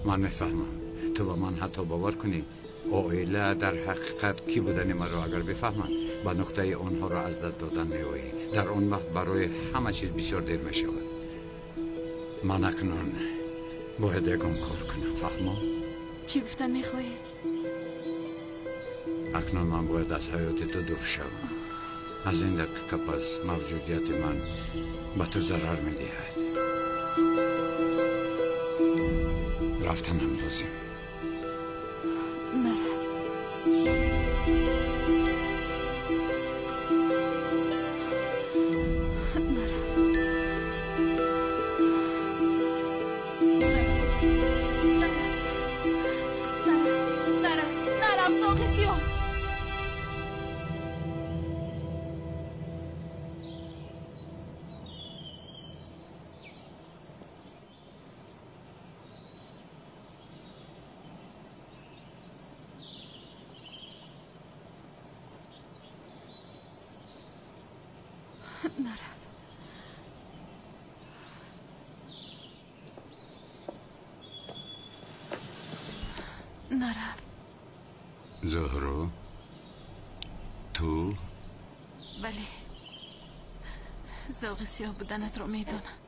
Ман мефаҳмам. Ту ба ман ҳатто бовар кунӣ, оила дар ҳақиқат кӣ будани маро агар бифаҳманд, ба нуқтаи онҳоро аз даст додан меоӣ. Дар он вақт барои ҳама чиз бисёр дер мешавад. Ман акнун бояд ягон кор кунам, фаҳмо? Чӣ гуфтан мехоҳӣ? Акнун ман бояд аз ҳаёти ту дур шавам. Аз ин дақиқа пас мавҷудияти ман ба ту зарар медиҳад. Рафтанам лозим. Нарав. Нарав. Нарав, зоғи сиёҳ. Нарав. Нарав. Зуҳро, ту? Бале. Зоғи сиёҳ буданатро медонам.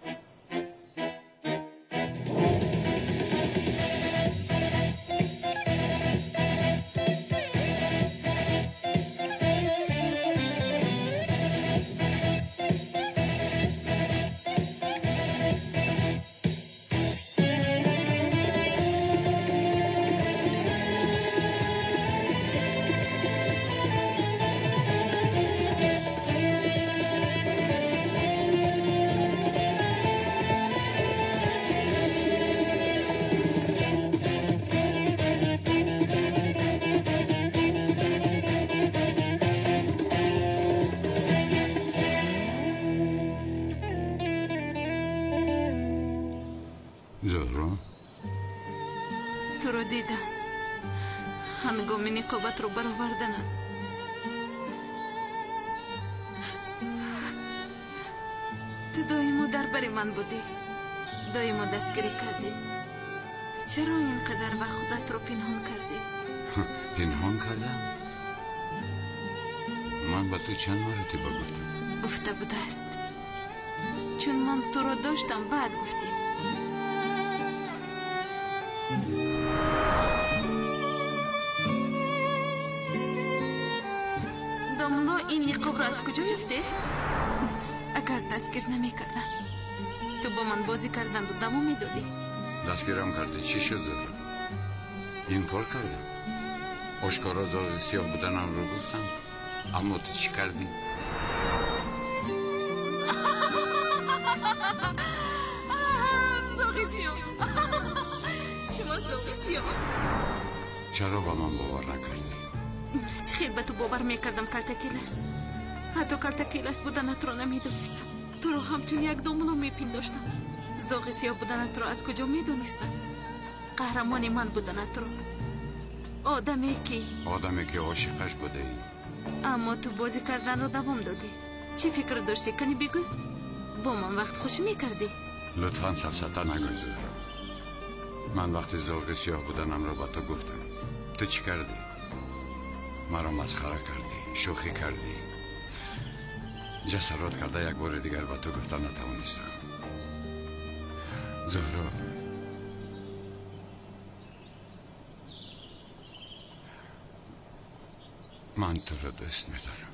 Зуҳро, туро дидам ҳангоми ниқобатро бароварданам. Ту доимо дар бари ман будӣ, доимо дастгирӣ кардӣ. Чаро ин қадар вақт худатро пинҳон кардӣ? Пинҳон кардам? Ман ба ту чанд маротиба гуфтам? Гуфта будааст. Чун ман туро доштам, баъд гуфтӣ. Домло, ин ниқобро аз куҷо ёфтӣ? Агар дастгир намекардам, ту бо ман бозӣ карданро давом медодӣ. Дастгирам кардӣ, чӣ шуд, Зуҳро? Инкор кардам. Ошкоро зоғи сиёҳ буданамро гуфтам, аммо ту чӣ кардӣ? Зоғи сиёҳ. Шумо зоғи сиёҳ. Чаро ба ман бовар накардӣ? Чӣ хел ба ту бовар мекардам, калтакилас? Ҳатто калтакилас буданатро намедонистам. Туро ҳамчун як домло мепиндоштам. Зоғи сиёҳ буданатро аз куҷо медонистам? Қаҳрамони ман буданатро. Одаме ки Одаме ки ошиқаш будаӣ. Аммо ту бозӣ карданро давом додӣ. Чӣ фикр доштӣ, кани бигӯй? Бо ман вақт хушӣ мекардӣ? Лутфан сафсата нагӯй, Зуҳро. Ман вақти зоғи сиёҳ буданамро ба ту гуфтам. Ту чӣ кардӣ? Маро масхара кардӣ, шӯхӣ кардӣ. Ҷасорат карда як бори дигар ба ту гуфта натавонистам. Зуҳро, ман туро дӯст медорам.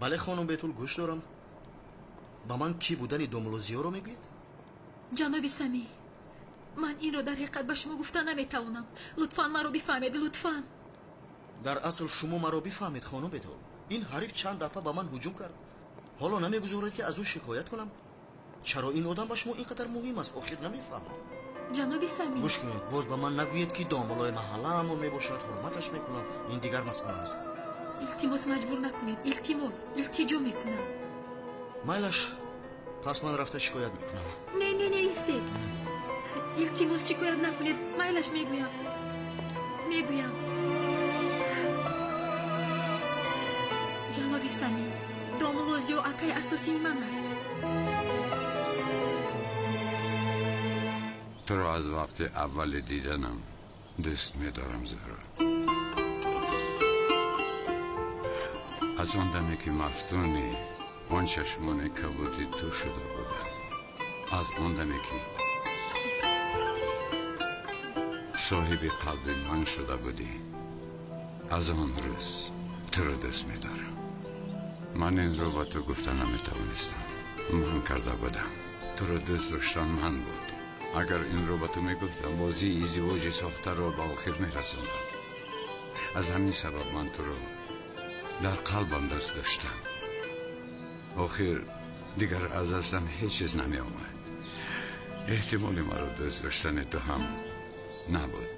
Бале, хонум Бетул, гӯш дорам. Ба ман кӣ будани домло Зиёро мегӯед? Ҷаноби Самӣ, ман инро дар ҳақиқат ба шумо гуфта наметавонам. Лутфан маро бифаҳмед, лутфан. Дар асл шумо маро бифаҳмед, хонум Бетул. Ин ҳариф чанд дафъа ба ман ҳуҷум кард. Ҳоло намегузоред ки аз ӯ шикоят кунам. Чаро ин одам ба шумо ин қадар муҳим аст? Охир намефаҳмам. Ҷаноби Самӣ, гӯш кунед, боз ба ман нагӯед ки домлои маҳаллаамон мебошад, ҳурматаш мекунам. Ин дигар масъала аст. Илтимос, маҷбур накунед. Илтимос, илтиҷо мекунам. Майлаш, пас ман рафта шикоят мекунам. Не, не, не, истед. Илтимос, шикоят накунед. Майлаш, мегӯям. Мегӯям. Ҷаноби Самӣ, Домулло Зиё акаи асосии ман аст. Туро аз вақти аввали диданам дӯст медорам, Зуҳро. Аз он даме ки мафтуни он чашмони кабуди ту шуда будам, аз он даме ки соҳиби қалби ман шуда будӣ, аз он рӯз туро дӯст медорам. Ман инро ба ту гуфта наметавонистам. Ман карда будам. Туро дӯст доштан ман буд. Агар инро ба ту мегуфтам, бозии издивоҷи сохтаро ба охир мерасондам. Аз ҳамин сабаб ман туро дар қалбам дӯст доштам. Охир дигар аз дастам ҳеҷ чиз намеомад. Эҳтимоли маро дӯст доштани ту ҳам набуд.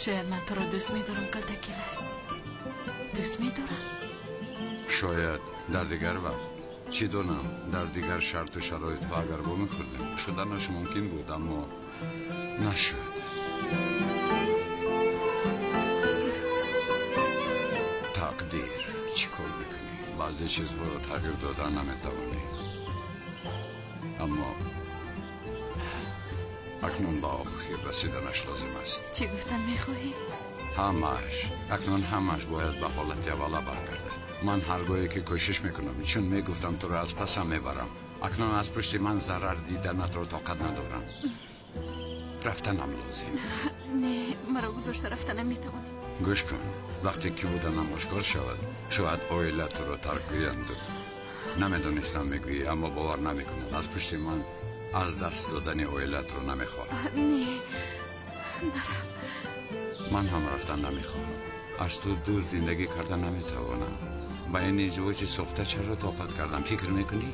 Шояд ман туро дӯст медорам, Калтакилас. Дӯст медорам. Шояд дар дигар вақт, чӣ донам, дар дигар шарту шароитҳо агар вомехӯрдем, шуданаш мумкин буд, аммо нашуд. Тақдир, чӣ кор мекунӣ? Баъзе чизҳоро тағйир додан наметавонӣ. Аммо акнун ба охир расиданаш лозим аст. Чӣ гуфтан мехоҳӣ? Ҳамааш, акнун ҳамааш бояд ба ҳолати аввала баргардад. Ман ҳар гоҳе ки кӯшиш мекунам, чун мегуфтам туро аз пасам мебарам, акнун аз пушти ман зарар диданатро тоқат надорам. Рафтанам лозим. Не, маро гузошта рафта наметавонӣ. Гӯш кун, вақте ки буданам ошкор шавад, шояд оила туро тарк гӯянд. Намедонистам мегӯӣ, аммо бовар намекунам. Аз пушти ман аз даст додани оилатро намехоҳам. Не, нарав. Ман ҳам рафтан намехоҳам. Аз ту дур зиндагӣ карда наметавонам. Ба ин издивоҷи сохта чаро тоқат кардам, фикр мекунӣ?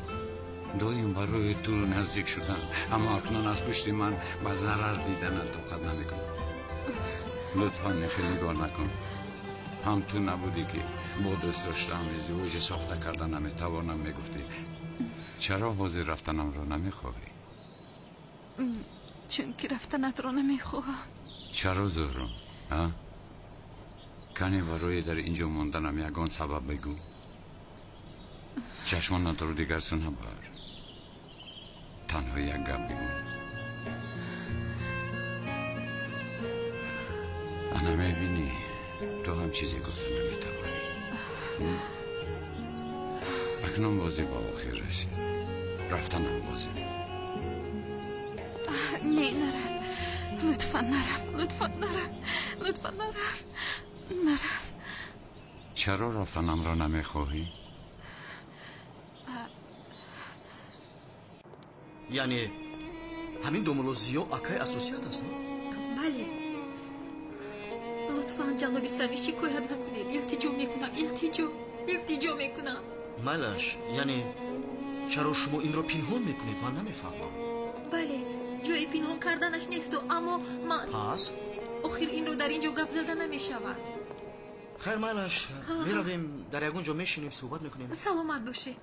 Доим барои ту наздик шудан, аммо акнун аз пушти ман ба зарар диданат тоқат намекунам. Лутфан хеле нигоҳ накун. Ҳам ту набудӣ ки бо дӯст доштам издивоҷи сохта карда наметавонам мегуфтӣ. Чаро ҳозир рафтанамро намехоҳӣ? Чунки рафтанатро намехоҳам. Чаро, Зуҳро? Кане барои дар инҷо монданам ягон сабаб бигӯ. Чашмонатро дигар су набар. Танҳо як гап бигӯ. Ана мебинӣ, ту ҳам чизе гуфта наметавонӣ. Акнун бозӣ ба охир расид. Рафтанам лозим. Не, нарав. Лутфан нарав, лутфан нарав, лутфан нарав, нарав. Чаро рафтанамро намехоҳӣ? Яъне ҳамин домулло Зиё акаи асосият аст, не? Бале. Лутфан ҷаноби Самӣ, шикоят накунед. Илтиҷо мекунам, илтиҷо, илтиҷо мекунам. Майлаш, яъне чаро шумо инро пинҳон мекунед? Ман намефаҳмам. Бале, ҷои пинҳон карданаш несту, аммо ман... Пас? Охир инро дар ин ҷо гап зада намешавад. Хайр, майлаш, меравем, дар ягон ҷо мешинем, суҳбат мекунем. Саломат бошед.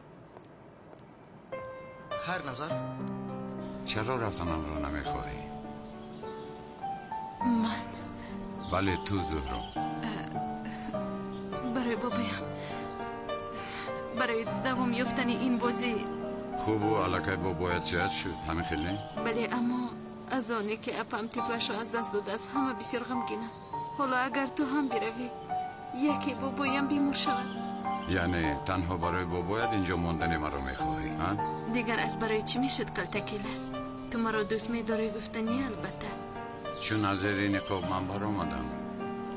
Хайр, назар. Чаро рафтанамро намехоҳӣ? Ман? Бале, ту, Зуҳро. Барои бобоям, барои давом ёфтани ин бозӣ. Хубу аллакай бобоят зиёд шуд, ҳамин хел не? Бале, аммо аз оне ки апам тифлашро аз даст додааст, ҳама бисёр ғамгинам. Ҳоло агар ту ҳам биравӣ, яке бобоям бемор шавад. Яъне танҳо барои бобоят инҷо мондани маро мехоҳӣ, а? Дигар аз барои чӣ мешуд, Калтакилас? Ту маро дӯст медорӣ гуфтанӣ, албатта. Чун аз зери ниқоб ман баромадам,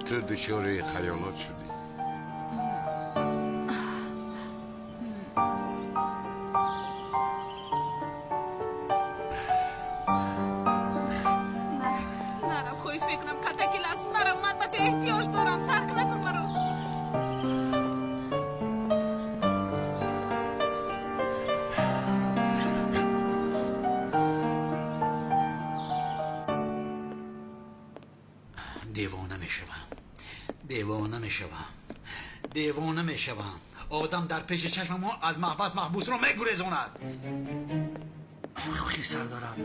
ту дучори хаёлот шудӣ. Нарав, хоҳиш мекунам, Калтакилас, нарав, ман ба ту эҳтиёҷ дорам, тарк накун маро. Девона мешавам, девона мешавам, девона мешавам. Одам дар пеши чашмамо аз маҳбас маҳбусро мегурезонад. Охир сардорам,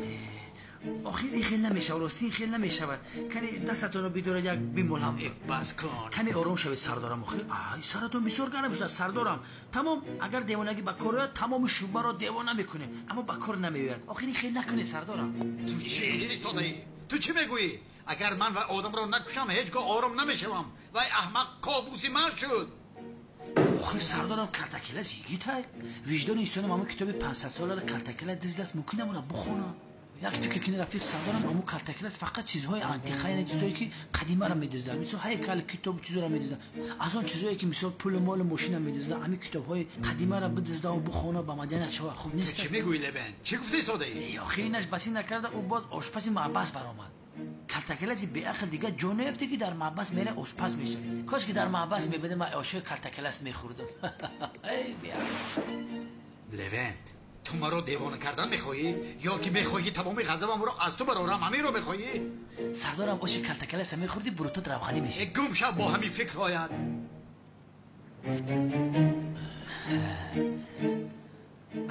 Охир ин хел намешавад, рости ин хел намешавад. Кани дастатонро бидоред як бимолам. Бас кун. Каме ором шавед сардорам. Охир ай саратон бисёр гарм шудааст сардорам. Тамом, агар девонагӣ ба кор ояд, тамоми шӯъбаро девона мекунем, аммо ба кор намеояд. Охир ин хел накунед сардорам. Ту чӣ истодаӣ? Ту чӣ мегӯӣ? Агар ман ва одамро накушам, ҳеҷ гоҳ ором намешавам. Вай аҳмақ кобуси ман шуд. Охир сардорам, калтакелас йигитай. Виҷдони инсонам ҳамон китоби 500 соларо калтакелас диздаст, мумкин намонад бихонам. Як фикр кини рафиқ сардорам, ҳамон калтакелас фақат чизҳои антиқа, яъне чизҳое ки қадимаро медизданд, мисол ҳайкал, китоб, чизҳоро медизданд. Аз он чизҳое ки мисол пулу молу мошина медизданд, ҳамин китобҳои қадимаро бидиздаву бихона, ба маданият шава хуб нест. Ту чӣ мегӯӣ Левент? Чӣ гуфта истодаӣ? Охир инаш басӣ накарда, ӯ боз ошпази маҳбас баромад. Калтакеласи беақл дигар ҷо наёфте ки дар маҳбас мере ошпаз мешавӣ. Кош ки дар маҳбас мебудам, ман ошои калтакелас мехӯрдам. Эй беақл. Левент, ту маро девона кардан мехоҳӣ ё ки мехоҳӣ тамоми ғазабамро аз ту барорам? Ҳаминро мехоҳӣ? Сардорам, оши калтакеласа мехӯрдӣ, бурутот равғанӣ мешид. Гум шав бо ҳамин фикрҳоят.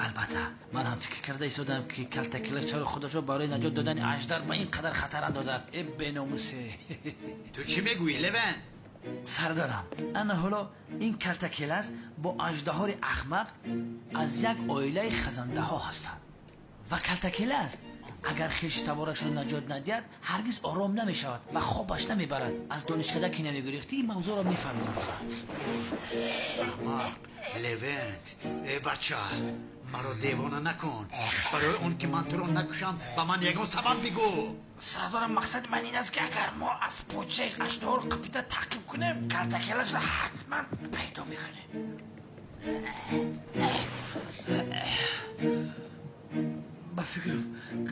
Албатта, ман ҳам фикр карда истодам ки калтакелас чаро худашро барои наҷот додани аждар ба ин қадар хатар андозад. Э беномусе. Ту чӣ мегӯӣ Левент? Сардорам, ана ҳоло ин калтакелас бо аждаҳори аҳмақ аз як оилаи хазандаҳо ҳастанд ва калтакелас агар хештаборашро наҷот надиҳад, ҳаргиз ором намешавад ва хобаш намебарад. Аз донишкада ки намегурехтӣ, ин мавзӯъро мефаҳмидам. Аҳмақ Левент, э бача, маро девона накун. Барои он ки ман туро накушам, ба ман ягон сабаб бигӯ. Сардорам, мақсади ман ин аст ки агар мо аз поҷаи аждаҳор қапида таъқиб кунем, калтакеласро ҳатман пайдо мекунем. Ба фикрам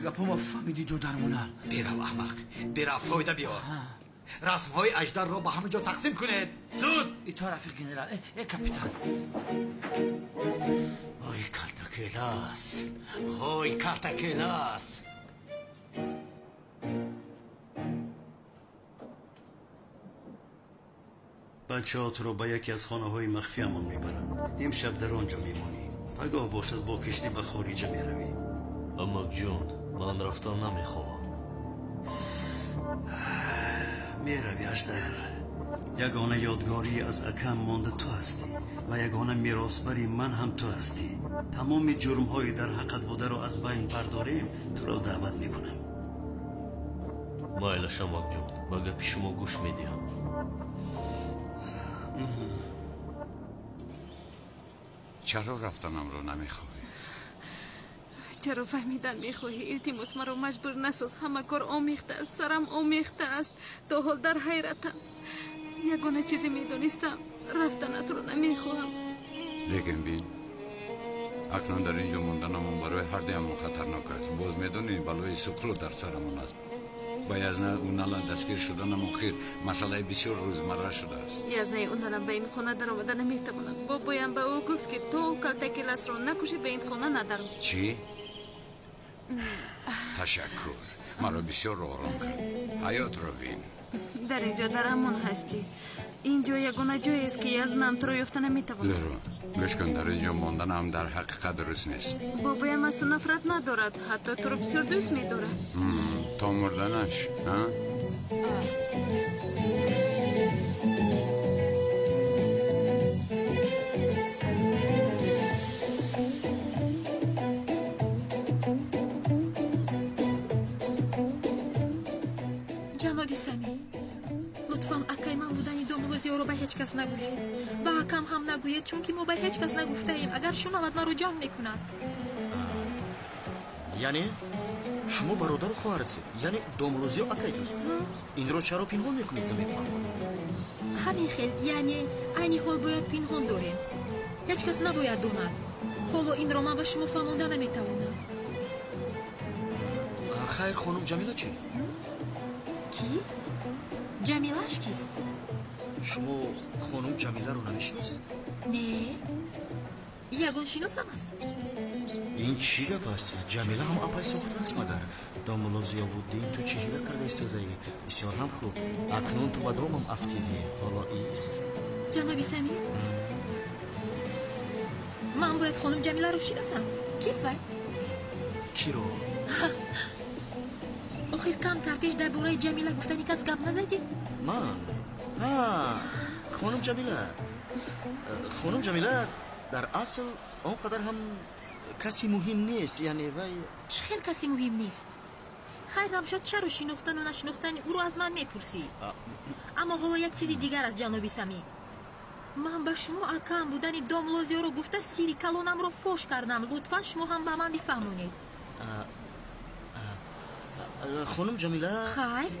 гапома фаҳмидӣ додармонал. Бирав аҳмақ, бирав, фоида биёр. Расмҳои аждарро ба ҳама ҷо тақсим кунед. Зуд! Ито рафиқ генерал, э капитан. Ой калтакелас, ой калтакелас. Бачаҳо туро ба яке аз хонаҳои махфиамон мебаранд. Имшаб дар он ҷо мемонӣ. Пагоҳ бошад бо киштӣ ба хориҷа меравӣ. Амакҷон, ман рафтан намехоҳам. Меравӣ аждар. Ягона ёдгорӣ аз акам монда ту ҳастӣ ва ягона меросбари ман ҳам ту ҳастӣ. Тамоми ҷурмҳои дар ҳаққат бударо аз байн бардорем, туро даъват мекунам. Майлаш амакҷон, ба гапи шумо гӯш медиҳам. Чаро рафтанамро намехоҳӣ? Чаро фаҳмидан мехоҳӣ? Илтимос, маро маҷбур насоз. Ҳама кор омехта аст, сарам омехта аст. То ҳол дар ҳайратам. Ягона чизе медонистам, рафтанатро намехоҳам. Лекин бин, акнун дар ин ҷо монданамон барои ҳардуямон хатарнок аст. Боз медонӣ, балои суқру дар сарамон аст. Ба Язна Уналан дастгир шуданамон хир масъалаи бисёр рӯзмарра шудааст. Язнаи Уналан ба ин хона даромада наметавонад. Бобоям ба ӯ гуфт ки то калтакеласро накушӣ, ба ин хона надаром. Чӣ? Ташаккур, маро бисёр ором кард. Ҳаётро бин. Дар ин ҷо дар амон ҳастӣ. Ин ҷо ягона ҷоест ки Язнам туро ёфта наметавонад. Зеро гӯш кун, дар ин ҷо монданам дар ҳақиқат дуруст нест. Бобоям аз ту нафрат надорад, ҳатто туро бисёр дӯст медорад. То мурданаш, а? Ҷаноби Самӣ, лутфан акай ман будани домулло Зиёро ба ҳеҷ кас нагӯед. Ба акам ҳам нагӯед, чунки мо ба ҳеҷ кас нагуфтаем. Агар шунавад, маро ҷанг мекунад. Яъне шумо бародару хоҳар ҳастед? Яъне домулло Зиё акай туст? Инро чаро пинҳон мекунед? Намефаҳмам. Ҳамин хел, яъне айни ҳол бояд пинҳон дорем. Ҳеҷ кас набояд донад. Ҳоло инро ман ба шумо фаҳмонда наметавонам. Хайр, хонум Ҷамила чӣ? Кӣ? Ҷамилаш кист? Шумо хонум Ҷамиларо намешиносед? Не, ягон шиносам аст. Ин чӣ гап аст? Ҷамила ҳам апай сохта аст магар? Домулло Зиёвуддин, ту чӣ ҳила карда истодаӣ? Бисёр ҳам хуб. Акнун ту ба домам афтидӣ. Ҳоло ист. Ҷаноби Самир, ман бояд хонум Ҷамиларо шиносам. Кист вай? Киро? Охир камтар пеш дар бораи Ҷамила гуфтани кас гап назадӣ? Ман? Ҳа, хонум Ҷамила. Хонум Ҷамила дар асл он қадар ҳам каси муҳим нест, яъне вай. Чӣ хел каси муҳим нест? Хайр набошад, чаро шинохтану нашинохтани ӯро аз ман мепурсӣ? Аммо ҳоло як чизи дигар аз ҷаноби Самим. Ман ба шумо акам будани домло Зиёро гуфта сири калонамро фош кардам. Лутфан шумо ҳам ба ман бифаҳмонед. Хонум Ҷамила. Хайр.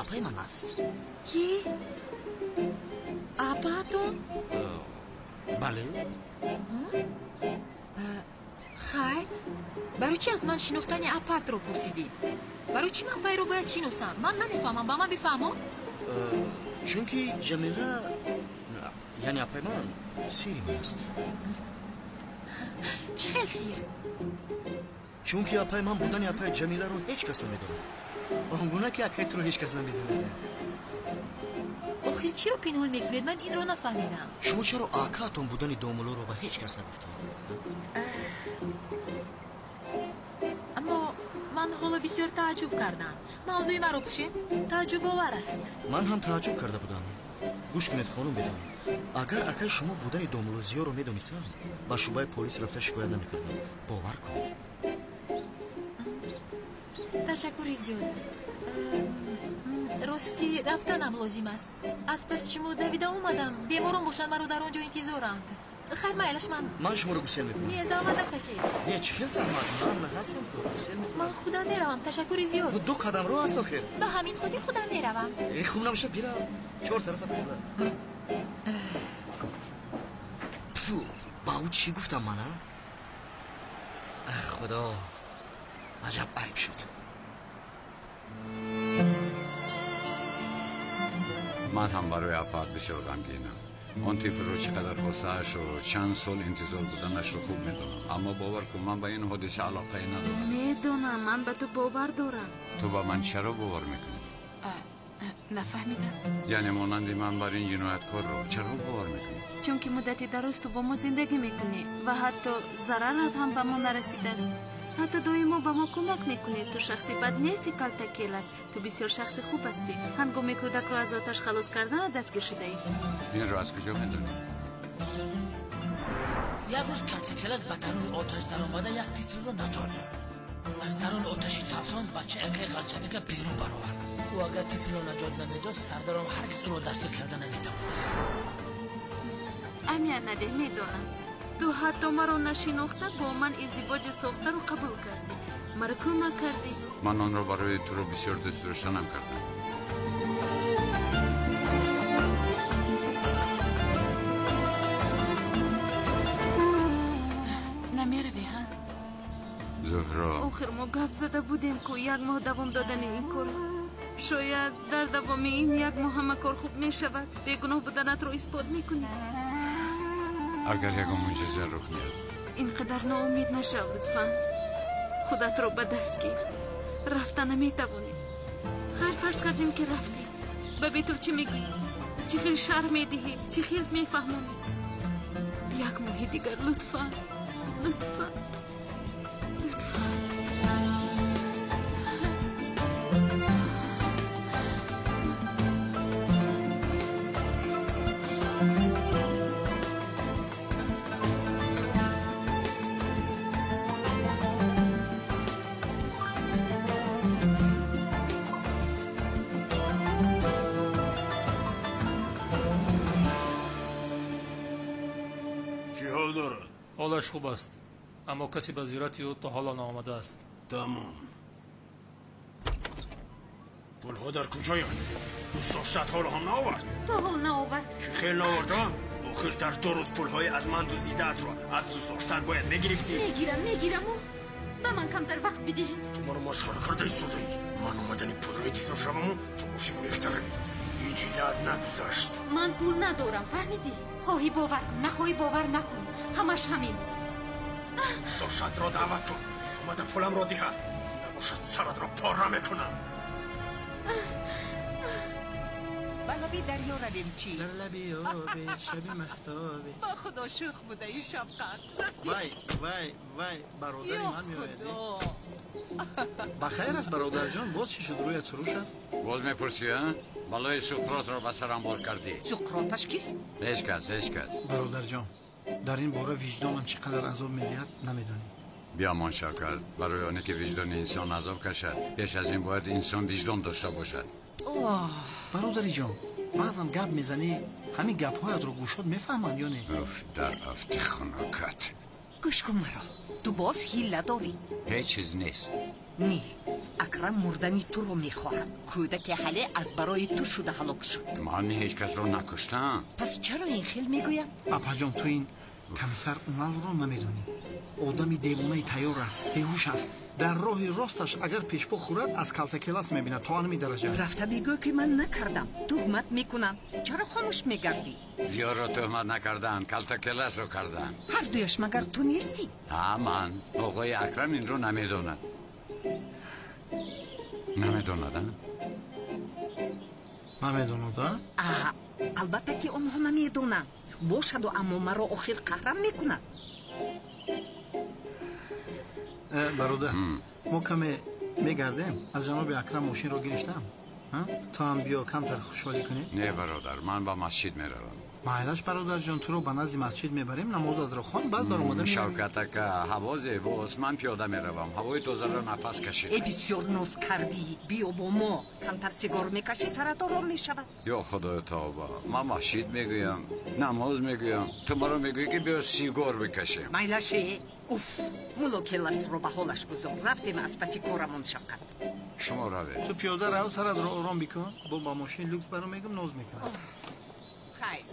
Апаи ман аст. Ки? Апаатон? Бале. Хайр, барои чӣ аз ман шинохтани апаатро пурсидӣ? Барои чӣ ман вайро бояд шиносам? Ман намефаҳмам, ба ман бифаҳмон. Чунки Ҷамила, яъне апаи ман, сири ман аст. Чӣ хел сир? Чунки апаи ман будани апаи Ҷамиларо ҳеҷ кас намедонад. Он гуна ки акаи туро ҳеҷ кас намедонад. Охир чиро пинҳон мекунед? Ман инро нафаҳмидам. Шумо чаро акаатон будани домулоро ба ҳеҷ кас нагуфтед? Аммо ман ҳоло бисёр тааҷҷуб кардам. Мавзӯи маро пӯшед. Тааҷҷубовар аст. Ман ҳам тааҷҷуб карда будам. Гӯш кунед, хонум Бетул. Агар акаи шумо будани домуло Зиёро медонистам, ба шӯъбаи полис рафта шикоят намекардам. Бовар кунед. Ташаккури зиёд. Рости рафтанам лозим аст. Аз паси шумо давида омадам. Беморон бошанд, маро дар он ҷо интизоранд. Хайр, майлаш ман. Ман шуморо гусел мекунам. Не, заҳмат накашед. Не, чӣ хел заҳмат? Ман ҳастам, гусел мекунам. Ман худам меравам. Ташаккури зиёд. Ду қадам роҳ аст охир. Ба ҳамин хотир худам меравам. Хуб набошад, бирав. Чор тарафат қибла. Тфу, ба ӯ чӣ гуфтам ман, а? Ах, худо, аҷаб айб шуд. Ман ҳам барои апаат бисёр ғамгинам. Он тифлро чӣ қадар хостаашро, чанд сол интизор буданашро хуб медонам. Аммо бовар кун, ман ба ин ҳодиса алоқае надорам. Медонам, ман ба ту бовар дорам. Ту ба ман чаро бовар мекунӣ? Нафаҳмидам. Яъне монанди ман бар ин ҷинояткорро чаро бовар мекунӣ? Чунки муддати дароз ту бо мо зиндагӣ мекунӣ ва ҳатто зарарат ҳам ба мо нарасидааст. Ҳатто доимо ба мо кӯмак мекунӣ. Ту шахси бад нести, Калтакелас. Ту бисёр шахси хуб ҳастӣ. Ҳангоми кӯдакро аз оташ халос кардана дастгир шудаӣ. Инро аз куҷо медонӣ? Як рӯз Калтакелас ба даруни оташ даромада як тифлро наҷот дод. Аз даруни оташи тафсон бачаи акаи Ғалчабика берун баровард. Ӯ агар тифлро наҷот намедод, сардаром ҳаргиз ӯро дастгир карда наметавонист. Аҳамият надеҳ, медонам. Ту ҳатто маро нашинохта бо ман издивоҷи сохтаро қабул кардӣ. Маро кӯмак кардӣ. Ман онро барои туро бисёр дӯст доштанам кардам. Намеравӣ, ҳа? Зуҳро. Охир мо гап зада будем, ку як моҳ давом додани ин корро. Шояд дар давоми ин як моҳ ҳама кор хуб мешавад. Бегуноҳ буданатро исбот мекунӣ. Агар ягон мӯъҷиза рух диҳад. Ин қадар ноумед нашав, лутфан. Худатро ба даст гир. Рафта наметавонӣ. Хайр, фарз кардем, ки рафтем. Ба Бетул чӣ мегӯӣ? Чӣ хел шарҳ медиҳӣ? Чӣ хел мефаҳмонӣ? Як моҳи дигар, лутфан, лутфан, лутфан. Ҳолаш хуб аст, аммо касе ба зиёрати ӯ то ҳоло наомадааст. Тамом. Пулҳо дар куҷоянд? Дӯстдоштаат ҳоло ҳам наовард? То ҳол наовард. Чӣ хел наовард, а? Охир дар 2 рӯз пулҳои аз ман дуздидаатро аз дӯстдоштаат бояд мегирифтӣ. Мегирам, мегираму. Ба ман камтар вақт бидиҳед. Ту маро масхара карда истодаӣ. Ман омадани пулро интизор шаваму ту бошӣ гурехта равӣ. Ин ҳилаат нагузашт. Ман пул надорам, фаҳмидӣ? Хоҳӣ бовар кун, нахоҳӣ бовар накун. Ҳамаш ҳамин. Дӯстдоштаатро даъват кун. Омада пуламро диҳад. Набошад саратро пора мекунам. Ба лаби дарё равем чӣ? Дар лаби оби шаби маҳтобе. Ба худо шӯх буда ин шабқат. Вай, вай, вай, бародари ман меояд. Худо! Ба хайр аст, бародарҷон, боз чӣ шуд, рӯят суруш аст? Боз мепурсӣ, а? Балои Суқротро ба сарам бор кардӣ. Суқроташ кист? Ҳеҷ кас, ҳеҷ кас. Бародарҷон, дар ин бора виҷдонам чӣ қадар азоб медиҳад, намедонӣ. Биёмон, Шавкат, барои оне ки виҷдони инсон азоб кашад, пеш аз ин бояд инсон виҷдон дошта бошад. Бародариҷон, баъзан гап мезанӣ, ҳамин гапҳоятро гӯшот мефаҳманд ё не? Уф, дар афти хунукат. Гӯш кун маро, ту боз ҳилла дорӣ. Ҳеҷ чиз нест. Не, Акрам мурдани туро мехоҳад. Кӯдаке ҳале аз барои ту шуда ҳалок шуд. Ман ҳеҷ касро накуштам. Пас чаро ин хел мегӯяд? Апаҷон, ту ин комиссар Уналро намедонӣ. Одами девонаи тайёр аст, беҳуш аст. Дар роҳи росташ агар пешпо хӯрад, аз калтакелас мебинад то анми дараҷа. Рафта бигӯ, ки ман накардам, туҳмат мекунам. Чаро хомӯш мегардӣ? Зиёдро туҳмат накардаанд, калтакеласро кардаанд. Ҳардуяш магар ту нестӣ? Ҳа, ман. Оғои Акрам инро намедонад. Намедонад, а? Намедонад, а? А, албатта ки онҳо намедонанд. Бошаду, аммо маро охир қаҳрам мекунад. Бародар, мо каме мегардем. Аз ҷаноби Акрам мошинро гирифтам. То ҳам биё камтар хушҳолӣ кунем. Не, бародар, ман ба масҷид меравам. Майлаш, бародарҷон, туро ба назди масҷид мебарем, намозатро хон, баъд баромада меравем. Шавкат ака, ҳаво зебост, ман пиёда меравам, ҳавои тозаро нафас кашидам. Э, бисёр ноз кардӣ. Биё бо мо, камтар сигор мекашӣ, сарат ором мешавад. Ё худои тавба, ман масҷид мегӯям, намоз мегӯям, ту маро мегӯӣ ки биё сигор бикашем. Майлаше, уф, мулокеласро ба ҳолаш гузор. Рафтем аз паси корамон, Шавкат. Шумо равед. Ту пиёда рав, саратро ором бикун. Бо ба мошин люкс баро мегӯм, ноз мекунад. Хайр.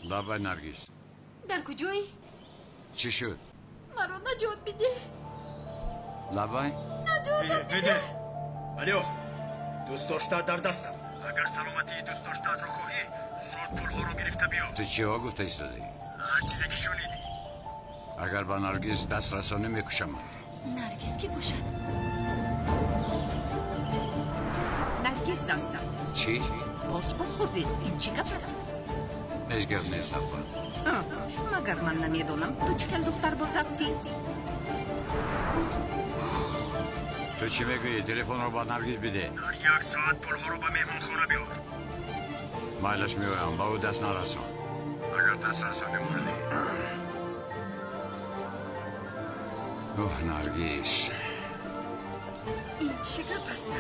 Лабай, Наргиз. Дар куҷоӣ? Чӣ шуд? Маро наҷот бидеҳ. Лабай? Наҷотам бидеҳ. Алё, дӯстдоштаат дар дастам. Агар саломатии дӯстдоштаатро хоҳӣ, зуд пулҳоро гирифта биё. Ту чиҳо гуфта истодаӣ? Ҳар чизе ки шунидӣ. Агар ба Наргиз даст расонӣ, мекушамат. Наргиз кӣ бошад? Наргиз занг зад. Чӣ? Боз бохӯрдед, ин чӣ гап аст? Ҳеҷ гап нест, апа. Магар ман намедонам, ту чӣ хел духтарбоз ҳастӣ? Ту чӣ мегӯӣ? Телефонро ба Наргиз бидеҳ. Дар як соат пулҳоро ба меҳмонхона биёр. Майлаш, меоям, ба ӯ даст нарасон. Агар даст расонӣ, мурдӣ. Оҳ, Наргиз. Ин чӣ гап аст?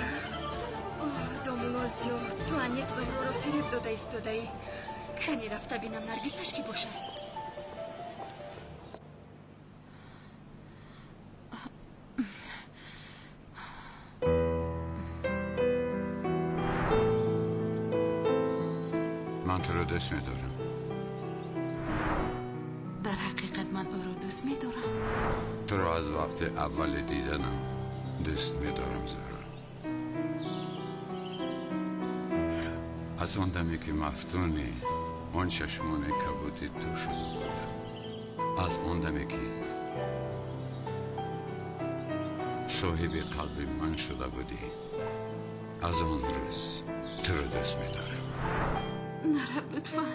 Оҳ, домулло Зиёд, ту аниқ Зуҳроро фиреб дода истодаӣ. Кани рафта бинам, Наргизаш кӣ бошад. Ман туро дӯст медорам. Дар ҳақиқат ман ӯро дӯст медорам. Туро аз вақти аввали диданам дӯст медорам, Зуҳро. Аз он даме ки мафтуни он чашмони кабуди ту шуда будам, аз он даме ки соҳиби қалби ман шуда будӣ, аз он рӯз туро дӯст медорам. Нараб, лутфан.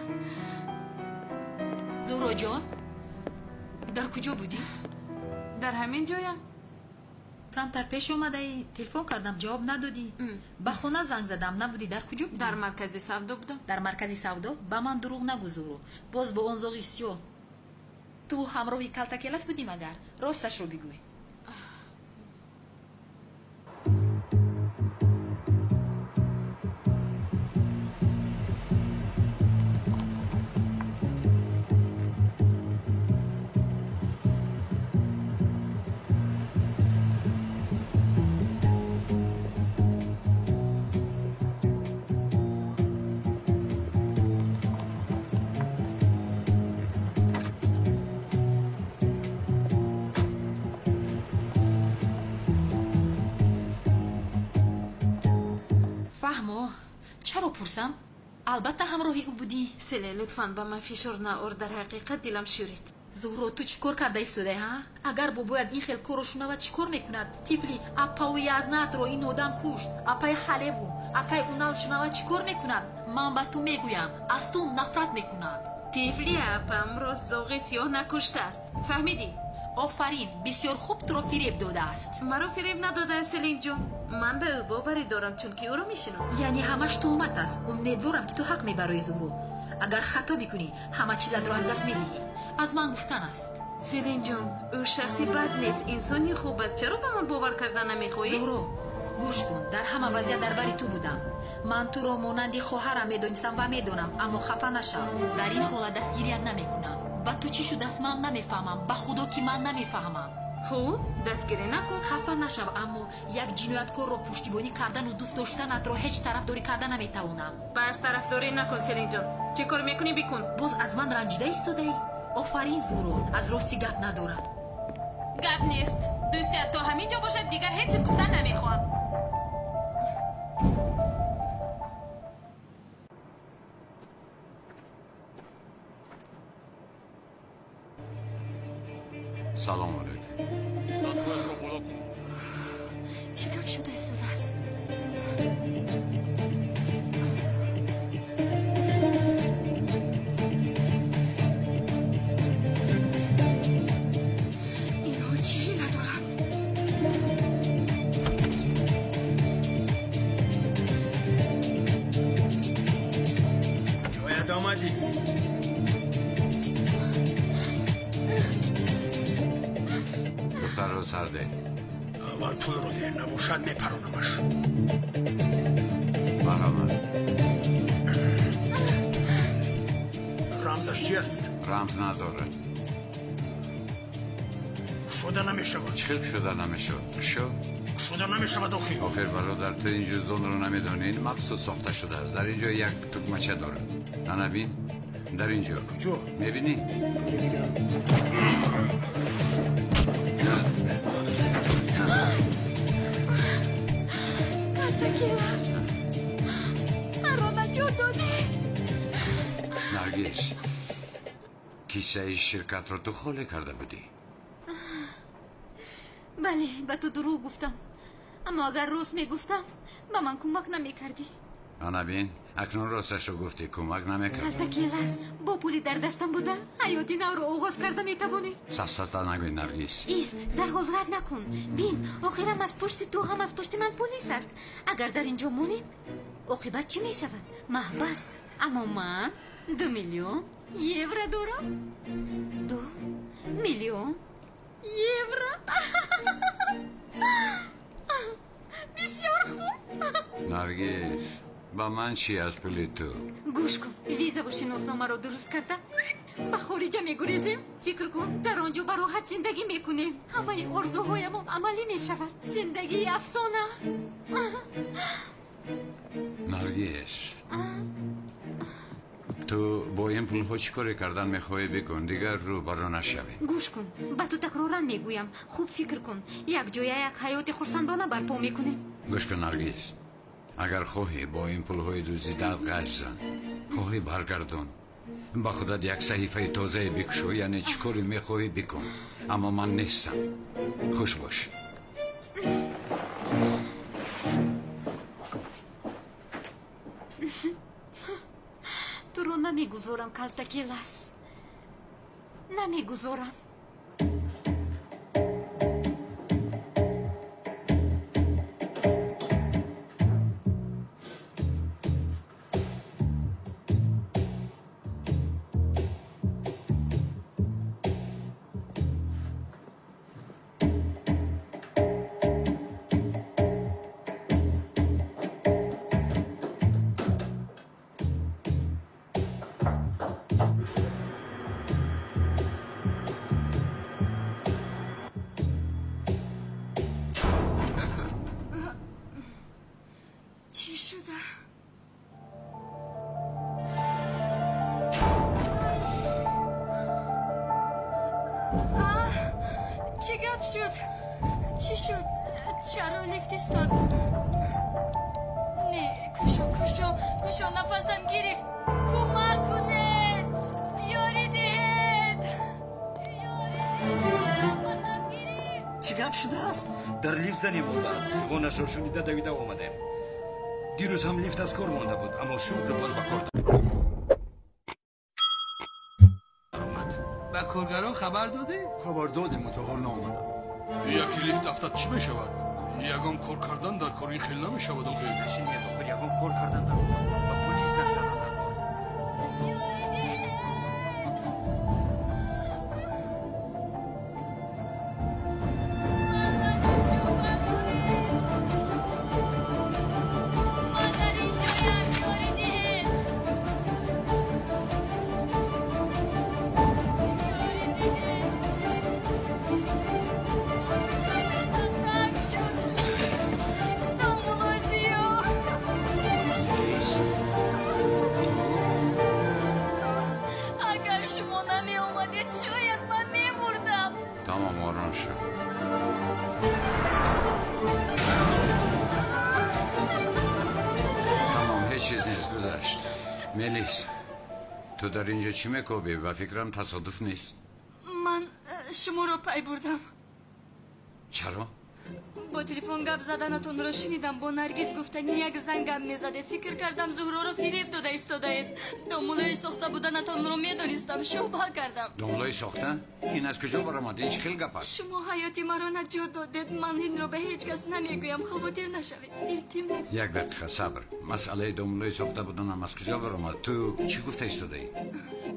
Зуҳроҷон, дар куҷо будӣ? Дар ҳамин ҷоям. Камтар пеш омадаӣ, телефон кардам, ҷавоб надодӣ. Ба хона занг задам, набудӣ. Дар куҷо будӣ? Дар маркази савдо будам. Дар маркази савдо? Ба ман дурӯғ нагӯ, Зуҳро. Боз бо он зоғи сиёҳ. Ту ҳамроҳи калтакелас будӣ магар? Росташро бигӯй. Фаҳмо, чаро пурсам? Албатта ҳамроҳи ӯ будӣ. Селе, лутфан ба ман фишор наор, дар ҳақиқат дилам шӯрид. Зуҳро, ту чӣ кор карда истодаӣ, ҳа? Агар бобоят ин хел корро шунавад, чӣ кор мекунад? Тифли аппаву язнатро ин одам кушт. Аппаи ҳалеву акай Унал шунавад, чӣ кор мекунад? Ман ба ту мегӯям, аз ту нафрат мекунад. Тифли аппамро зоғи сиёҳ накуштааст. Фаҳмидӣ? Офарин, бисёр хуб туро фиреб додааст. Маро фиреб надодааст, Селинҷон. Ман ба ӯ боварӣ дорам, чунки ӯро мешиносам. Яъне ҳамаш туҳмат аст. Умедворам, ки ту ҳақ мебароӣ, Зуҳро. Агар хато бикунӣ, ҳама чизатро аз даст медиҳӣ. Аз ман гуфтан аст. Селинҷон, ӯ шахси бад нест, инсони хуб аст. Чаро ба ман бовар кардан намехоҳӣ? Зуҳро, гӯш кун, дар ҳама вазъият дар бари ту будам. Ман туро монанди хоҳарам медонистам ва медонам, аммо хафа нашав. Дар ин ҳолат дастгирият намекунам. Ба ту чӣ шудааст, ман намефаҳмам. Ба худо, ки ман намефаҳмам. Хуб, дастгирӣ накун. Хафа нашав, аммо як ҷинояткорро пуштибонӣ кардану дӯст доштанатро ҳеҷ тарафдорӣ карда наметавонам. Пас тарафдорӣ накун, Селинҷон. Чӣ кор мекунӣ, бикун. Боз аз ман ранҷида истодаӣ? Офарин, Зуҳро, аз рости гап надорам. Гап нест. Дӯстият то ҳамин ҷо бошад, дигар ҳеҷ чиз гуфтан намехоҳам. Салом алейкум. Дастҳоятро боло кун. Чӣ гап шуда истодааст? Инҳо чӣ ҳила доранд? Шояд омадӣ. Духтарро сар деҳ. Аввал пулро деҳ, набошад мепаронамаш. Марҳамат. Рамзаш чи аст? Рамз надорад. Шуда намешавад. Чӣ хел шуда намешавад? Шо? Шуда намешавад охир. Охир, бародар, ту ин ҷуздонро намедонӣ. Ин махсус сохта шудааст. Дар ин ҷо як тукмача дорад. Ана бин. Дар ин ҷо. Куҷо? Мебинӣ? Калтакелас, маро наҷот додӣ. Наргиз, кисаи ширкатро ту холӣ карда будӣ. Бале, ба ту дурӯғ гуфтам. Аммо агар рост мегуфтам, ба ман кӯмак намекардӣ. Ана бин, акнун росташро гуфтӣ, кӯмак намекардам. Калтакелас, бо пули дар дастам буда ҳаёти навро оғоз карда метавонем. Сафсата нагӯй, Наргиз. Ист, дарҳол рад накун. Бин, охирам аз пушти ту ҳам аз пушти ман полис аст. Агар дар ин ҷо монем, оқибат чӣ мешавад? Маҳбас. Аммо ман 2 миллион евро дорам. 2 миллион евро. Бисёр хуб. Наргиз, ба ман чӣ аз пули ту? Гӯш кун, визаву шиносномаро дуруст карда ба хориҷа мегурезем. Фикр кун, дар он ҷо ба роҳат зиндагӣ мекунем. Ҳамаи орзуҳоямон амалӣ мешавад. Зиндагии афсона. Наргиз, ту бо ин пулҳо чӣ коре кардан мехоҳӣ, бикун, дигар рӯбаро нашавем. Гӯш кун, ба ту такроран мегӯям, хуб фикр кун. Якҷоя як ҳаёти хурсандона барпо мекунем. Гӯш кун, Наргиз, агар хоҳӣ бо ин пулҳои дуздидаат ғайр зан, хоҳӣ баргардон, ба худат як саҳифаи тозае бикушо, яъне чӣ коре мехоҳӣ бикун, аммо ман нестам. Хуш бош. Туро намегузорам, Калтакелас, намегузорам. Чӣ гап шуд? Чӣ шуд? Чаро лифт истод? Не, кушо, кушо, кушо, нафасам гирифт. Кӯмак кунед! Ёрӣ диҳед! Гап шудааст? Дар лифт зане мондааст. Фиғонашро шунида давида омадем. Дирӯз ҳам лифт аз кор монда буд, аммо шукр боз ба кор даромад. Ба коргарон хабар додӣ? Хабар додем, мутаҳол наомаданд. Яке лифт афтад чӣ мешавад? Ягон кор кардан дар кор ин хел намешавад охир. Нашинед охир, ягон кор кардан дар кор. Ба полис занг задан дар кор. تو در اینجا چی میکوبی؟ و فکرم تصادف نیست. من شما رو پی بردم. چرا؟ با تلفن گپ زدنتون رو شنیدم. با نرگس گفتنی یک زن گپ میزدید. فکر کردم زهرا رو فریب داده ایستاده‌اید. دامولوی ساخته بودنتون رو میدونستم. شبهه کردم. دامولوی ساخته؟ این از کجا برآمد؟ این چه خیلی گپ است؟ شما حیات مرا نجات دادید. من این رو به هیچ کس نمیگویم. خاطر نشوید. التماس. یک دقیقه صبر. مسئله دامولوی ساخته بودنم از کجا برآمد؟ تو چی گفته ایستاده‌ای؟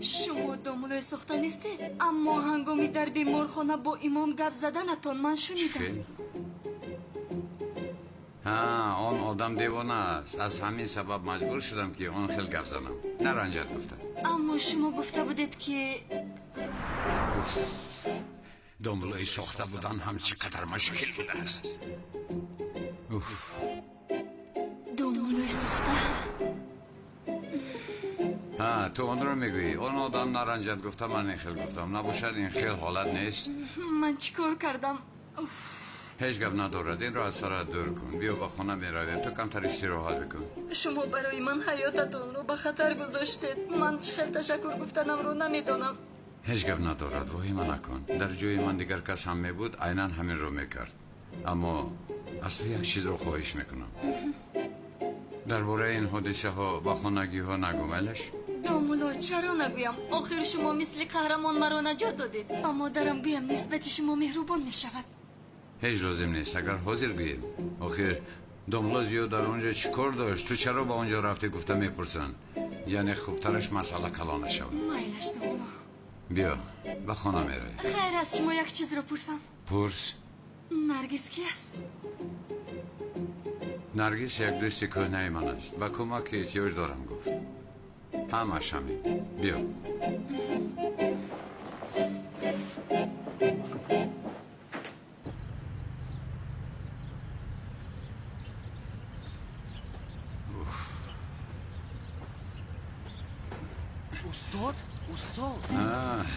شما دامولوی ساخته نیستید، اما هنگامی در بیمارخانه با امام گپ زدنتون من شنیدم. ها، آن آدم دیوانه است. از همین سبب مجبور شدم که آن خیلی گپ زنم. نرنجد گفته. اما شما گفته بودید که دامولوی ساخته بودن هم چقدر مشکل بوده است. دامولوی ساخته؟ ها، تو آن رو میگویی. آن آدم نرنجد گفته، من این خیلی گفتم. نباشد این خیلی حالت نیست. من چیکار کردم؟ هیچ گپ ندارد. این را از سرت دور کن. بیا به خانه میرویم. تو کمتر استراحت بکن. شما برای من حیاتتون رو به خطر گذاشتید. من چه خیلی تشکر گفتنم رو نمیدانم. هیچ گپ ندارد. واهمه نکن. در جای من دیگر کس هم می بود عینا همین رو میکرد. اما از تو یک چیز رو خواهش میکنم. درباره این حادثه ها با خانگی ها نگو. ملش دامولا چرا نگویم؟ آخر شما مثل قهرمان مرا نجات دادید. با مادرم گویم نسبت شما مهربان میشود. هیچ لازم نیست. اگر حاضر گوییم. آخر داملا زیاد در اونجا چیکار داشت؟ تو چرا با اونجا رفتی گفته میپرسن. یعنی خوبترش مسئله کلانه شود. مایلش داملا. بیا به خانه میروی. خیر از شما یک چیز رو پرسم. پرس. نرگس کی است؟ نرگس یک دوست کهنه من است. به کمک احتیاج دارم گفت. همش همین. بیا. استاد، استاد.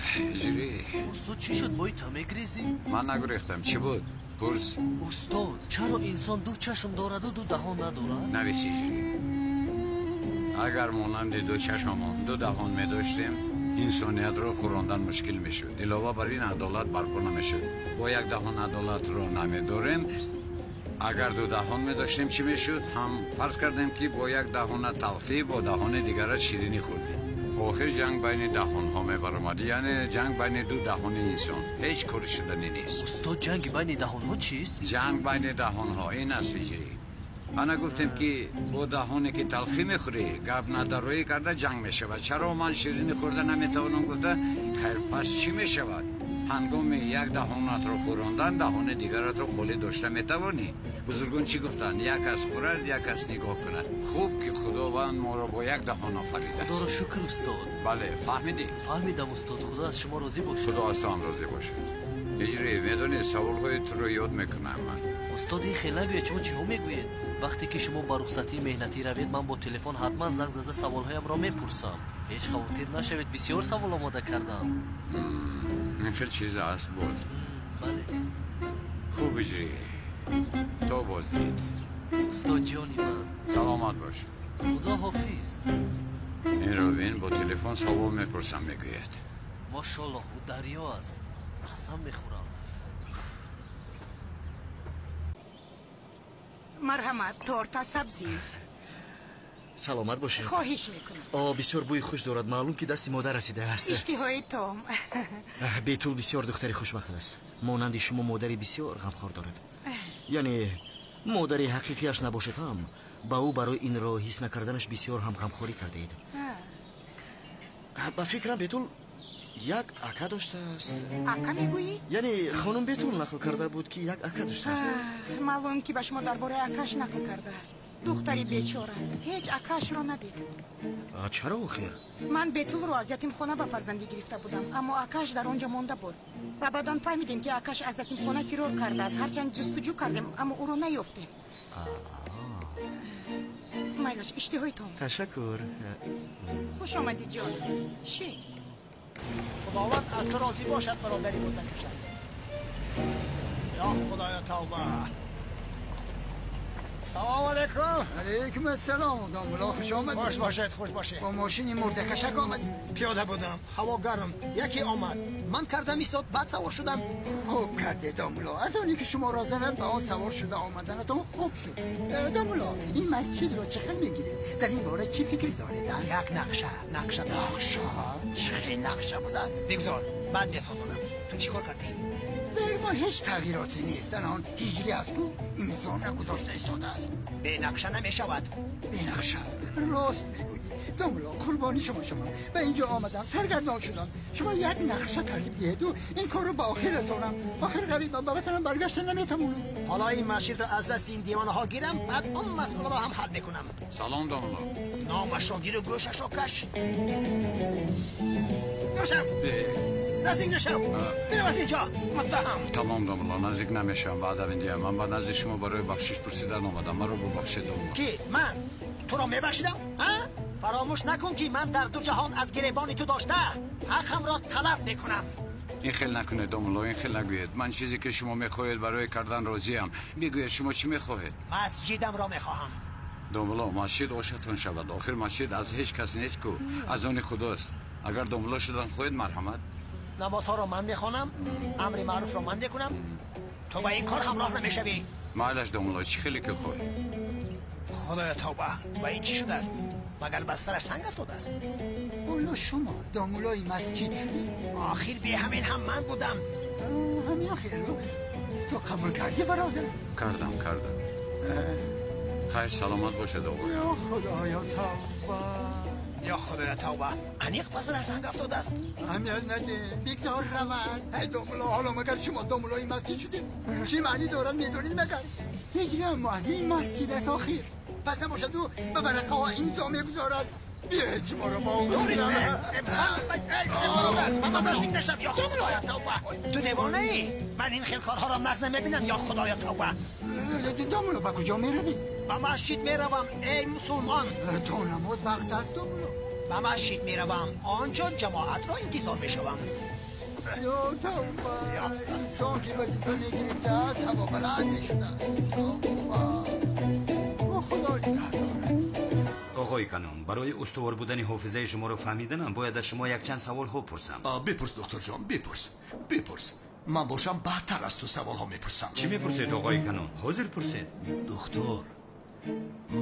هجری. استاد چی شد با تا میگریزی؟ من نگریختم. چی بود؟ پرس. استاد چرا انسان دو چشم دارد و دو دهان ندارد؟ نویس هجری. اگر مانند دو چشممان دو دهان می داشتیم انسانیت را خوراندن مشکل می شد. علاوه بر این عدالت برپا نمی شد. با یک دهان عدالت را نمی داریم. اگر دو دهان می داشتیم چی می شد؟ هم فرض کردیم که با یک دهان تلخی با دهان دیگر شیرینی خوردیم. آخر جنگ بین دهان ها می برآمد. یعنی جنگ بین دو دهان انسان. هیچ کاری شدنی نیست. استاد جنگ بین دهان ها چیست؟ جنگ بین دهان ها این است هجری. انا گفتیم که با دهانی که تلخی میخوری گپ ندارویی کرده جنگ میشود. چرا من شیرینی خورده نمیتوانم گفته؟ خیر پس چی میشود؟ هنگام یک دهانت رو خوراندن دهان دیگرت رو خالی داشته میتوانی. بزرگان چی گفتن؟ یک از خورد یک از نگاه کند. خوب که خداوند ما رو با یک دهان آفریده است. خدا رو شکر استاد. بله فهمیدی؟ فهمیدم استاد. خدا از شما راضی باشه. خدا از تو هم راضی باشه. هجری میدونی سوالهای تو رو یاد میکنم من. استاد این خیلی نگوید. شما چی میگویید؟ وقتی که شما با رخصتی مهنتی روید من با تلفن حتما زنگ زده سوالهایم را میپرسم. هیچ خاطر نشوید. بسیار سوال آماده کردم. این خیلی چیز است باز. بله. خوب هجری. تو باز دید. استاد جانی من. سلامت باش. خدا حافظ. این رو بین با تلفن سوال میپرسم میگوید. ماشاءالله او دریا است. قسم میخورم. Марҳамат, торта сабзӣ. Саломат бошед. Хоҳиш мекунам. О, бисёр бӯи хуш дорад. Маълум ки дасти модар расидааст. Иштиҳои том. Бетул бисёр духтари хушбахт аст. Монанди шумо модари бисёр ғамхор дорад. Яъне модари ҳақиқиаш набошад ҳам, ба ӯ барои инро ҳис накарданаш бисёр ҳам ғамхорӣ кардаед. Ба фикрам Бетул як ака доштааст. Ака мегӯӣ? Яъне хонум Бетул нақл карда буд, ки як ака доштааст. Маълум ки ба шумо дар бораи акаш нақл кардааст. Духтари бечора ҳеҷ акаашро надид. Чаро охир? Ман Бетулро аз ятимхона ба фарзандӣ гирифта будам, аммо акаш дар он ҷо монда буд. Ва баъдан фаҳмидем, ки акаш аз ятимхона фирор кардааст. Ҳарчанд ҷустуҷӯ кардем, аммо ӯро наёфтем. Майлаш, иштиҳои том. Ташаккур. Хуш омадӣ, ҷонам. Ши. Худованд аз ту розӣ бошад, бародари мурдакашак. Ё Худоё, тавба. Салом алейкум. Алейкум ассалом. Домулло, хуш омадед. Хуш бошед, хуш бошед. Бо мошини мурдакашак омадед? Пиёда будам, ҳаво гарм. Яке омад. Ман кардам истод, баъд савор шудам. Хуб кардед, домулло. Аз оне ки шуморо занад ба он савор шуда омаданатон хуб шуд. Домулло, ин масҷидро чӣ хел мегиред? Дар ин бора чӣ фикр доред? Як нақша, нақша. Нақша? Чӣ хел нақша будааст? Бигзор, баъд мефаҳмонам. Ту чӣ кор кардӣ? Дар мо ҳеҷ тағйироте нест. Анон ҳиҷрӣ аз ку имзо нагузошта истодааст. Бе нақша намешавад. Бе нақша? Рост мегӯӣ. Домулло, қурбони шумо шавам. Ба инҷо омадам, саргардон шудам. Шумо як нақша тартиб диҳеду ин корро ба охир расонам. Охир ғарибам, ба ватанам баргашта наметавонам. Ҳоло ин масҷидро аз дасти ин девонаҳо гирам, баъд он масъаларо ҳам ҳал мекунам. Салом, домулло. Номашро гиру гӯшашро каш. Гӯшам! Наздик нашав! Бирав аз инҷо, муттаҳам. Тамом, домулло, наздик намешавам. Ваъда медиҳам. Ман ба назди шумо барои бахшиш пурсидан омадам. Маро бубахшед, домулло. Ки ман туро мебахшидам? Фаромӯш накун, ки ман дар ду ҷаҳон аз гиребони ту дошта ҳаққамро талаб мекунам. Ин хел накунед, домулло, ин хел нагӯед. Ман чизе ки шумо мехоҳед барои кардан розиям. Бигӯед, шумо чӣ мехоҳед? Масҷидамро мехоҳам. Домулло, масҷид ошатон шавад. Охир масҷид аз ҳеҷ кас нест ку, аз они худост. Агар домулло шудан хоҳед, марҳамат. Намозҳоро ман мехонам, амри маъруфро ман мекунам. Ту ба ин кор ҳамроҳ намешавӣ. Майлаш, домулло, чӣ хеле ки хоҳед. Худоё, тавба, ба ин чӣ шудааст? Магар ба сараш санг афтодааст? Ҳоло шумо домуллои масҷид шудед? Охир бе ҳамин ҳам ман будам. Ҳамин хело ту қабул кардӣ, бародар? Кардам, кардам. Хайр, саломат бошед, оғо. Ё Худоё, тавба. Ё Худоё, тавба, аниқ ба сараш санг афтодааст. Аҳамият наде, бигзор равад. Эй домулло, ҳоло магар шумо домуллои масҷид шудед? Чӣ маънӣ дорад, медонед магар? Ҳиҷри ҳам муаззини масҷид аст охир. Пас набошад ӯ ба варақаҳо имзо мегузорад. Биёед шуморо бо ӯ. Ё Худоё, тавба, ту девонаӣ? Ман ин хел корҳоро нағз намебинам. Ё Худоё, тавба. Домулло, ба куҷо меравед? Ба масҷид меравам, эй мусулмон. То намоз вақт аст, домулло. Ба масҷид меравам, он ҷо ҷамоатро интизор мешавам. Ё тавба, инсон ки вазифа мегирифтааст, ҳаво баланд мешудааст. Тавба, Худо нигаҳ дорад. Оғои Канон, барои устувор будани ҳофизаи шуморо фаҳмиданам бояд аз шумо якчанд саволҳо пурсам. Бипурс, духтурҷон, бипурс, бипурс. Ман бошам баъдтар аз ту саволҳо мепурсам. Чӣ мепурсед, оғои Канон? Ҳозир пурсед. Духтур,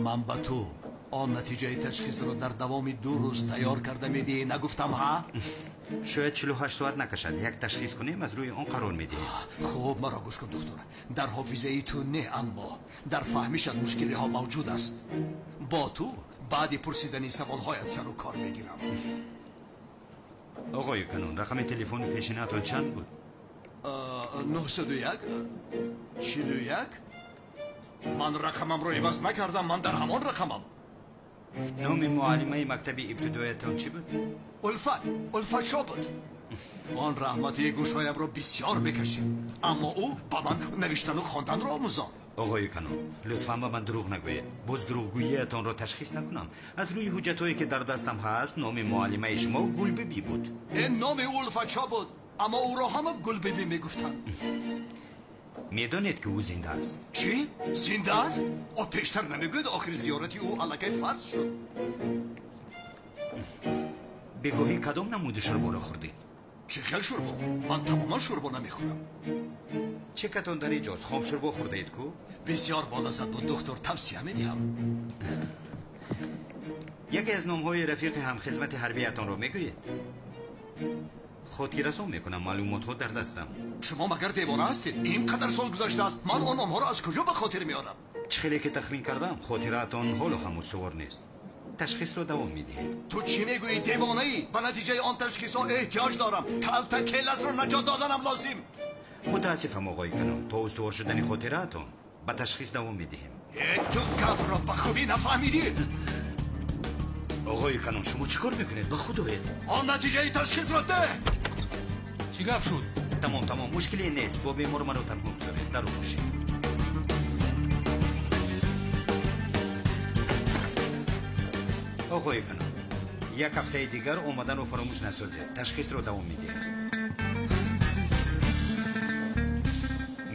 ман ба ту он натиҷаи ташхисро дар давоми 2 рӯз тайёр карда медиҳӣ, нагуфтам, ҳа? Шояд 48 соат накашад. Як ташхис кунем, аз рӯи он қарор медиҳем. Хуб, маро гӯш кун, духтур. Дар ҳофизаи ту не, аммо дар фаҳмишат мушкилиҳо мавҷуд аст. Бо ту баъди пурсидани саволҳоят сару кор мегирам. Оғои Канон, рақами телефони пешинаатон чанд буд? 901 41. Ман рақамамро иваз накардам, ман дар ҳамон рақамам. Номи муаллимаи мактаби ибтидоятон чӣ буд? Улфат, Улфатшо буд. Он раҳматии гӯшҳоямро бисёр мекашид, аммо ӯ ба ман навиштану хонданро омӯзонд. Оғои Канон, лутфан ба ман дурӯғ нагӯед. Боз дурӯғгӯиятонро ташхис накунам. Аз рӯи ҳуҷҷатҳое ки дар дастам ҳаст, номи муаллимаи шумо Гулбибӣ буд. Ин номи Улфатшо буд, аммо ӯро ҳама Гулбибӣ мегуфтанд. Медонед ки ӯ зинда аст? Чӣ? Зинда аст? О, пештар намегӯед, охир зиёрати ӯ аллакай фарз шуд. Бегоҳӣ кадом намуди шӯрборо хӯрдед? Чӣ хел шӯрбо? Ман тамоман шӯрбо намехӯрам. Чекатон дар иҷоз хомшӯрбо хӯрдаед ку? Бисёр болаззат буд, духтур, тавсия медиҳам. Яке аз номҳои рафиқи ҳамхизмати ҳарбиятонро мегӯед? Хотиррасон мекунам, маълумотҳо дар дастам. Шумо магар девона ҳастед? Ин қадар сол гузаштааст, ман он номҳоро аз куҷо ба хотир меорам? Чӣ хеле ки тахмин кардам, хотираатон ҳоло ҳам устувор нест. Ташхисро давом медиҳед. Ту чӣ мегӯӣ, девонаӣ? Ба натиҷаи он ташхисҳо эҳтиёҷ дорам. Калта келасро наҷот доданам лозим. Мутаассифам, оғои Канон, то устувор шудани хотираатон ба ташхис давом медиҳем. Ту гапро ба хубӣ нафаҳмидӣ. Оғои Канон, шумо чӣ кор мекунед? Ба худ оед. Он натиҷаи ташхисро деҳ. Чӣ гап шуд? Тамом, тамом, мушкиле нест. Бо бемор маро танҳо гузоред. Дару бошед. Оғои Канон, як ҳафтаи дигар омаданро фаромӯш насозед. Ташхисро давом медиҳем.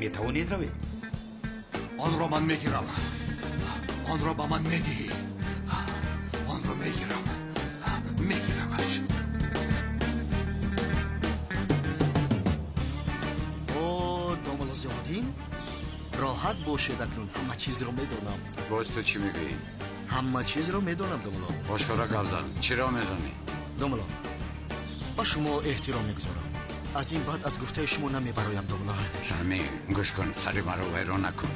Метавонед равед? Онро ман мегирам. Онро ба ман медиҳӣ. Онро мегирам. Мегирамаш. О, домулло Зиёддин, роҳат бошед акнун, ҳама чизро медонам. Боз ту чӣ мегӯӣ? Ҳама чизро медонам, домулло. Ошкора гап зан, чиро медонӣ? Домулло, ба шумо эҳтиром мегузорам. Аз ин баъд аз гуфтаи шумо намебароям, домулло. Сами, гӯш кун, сари маро вайрон накун.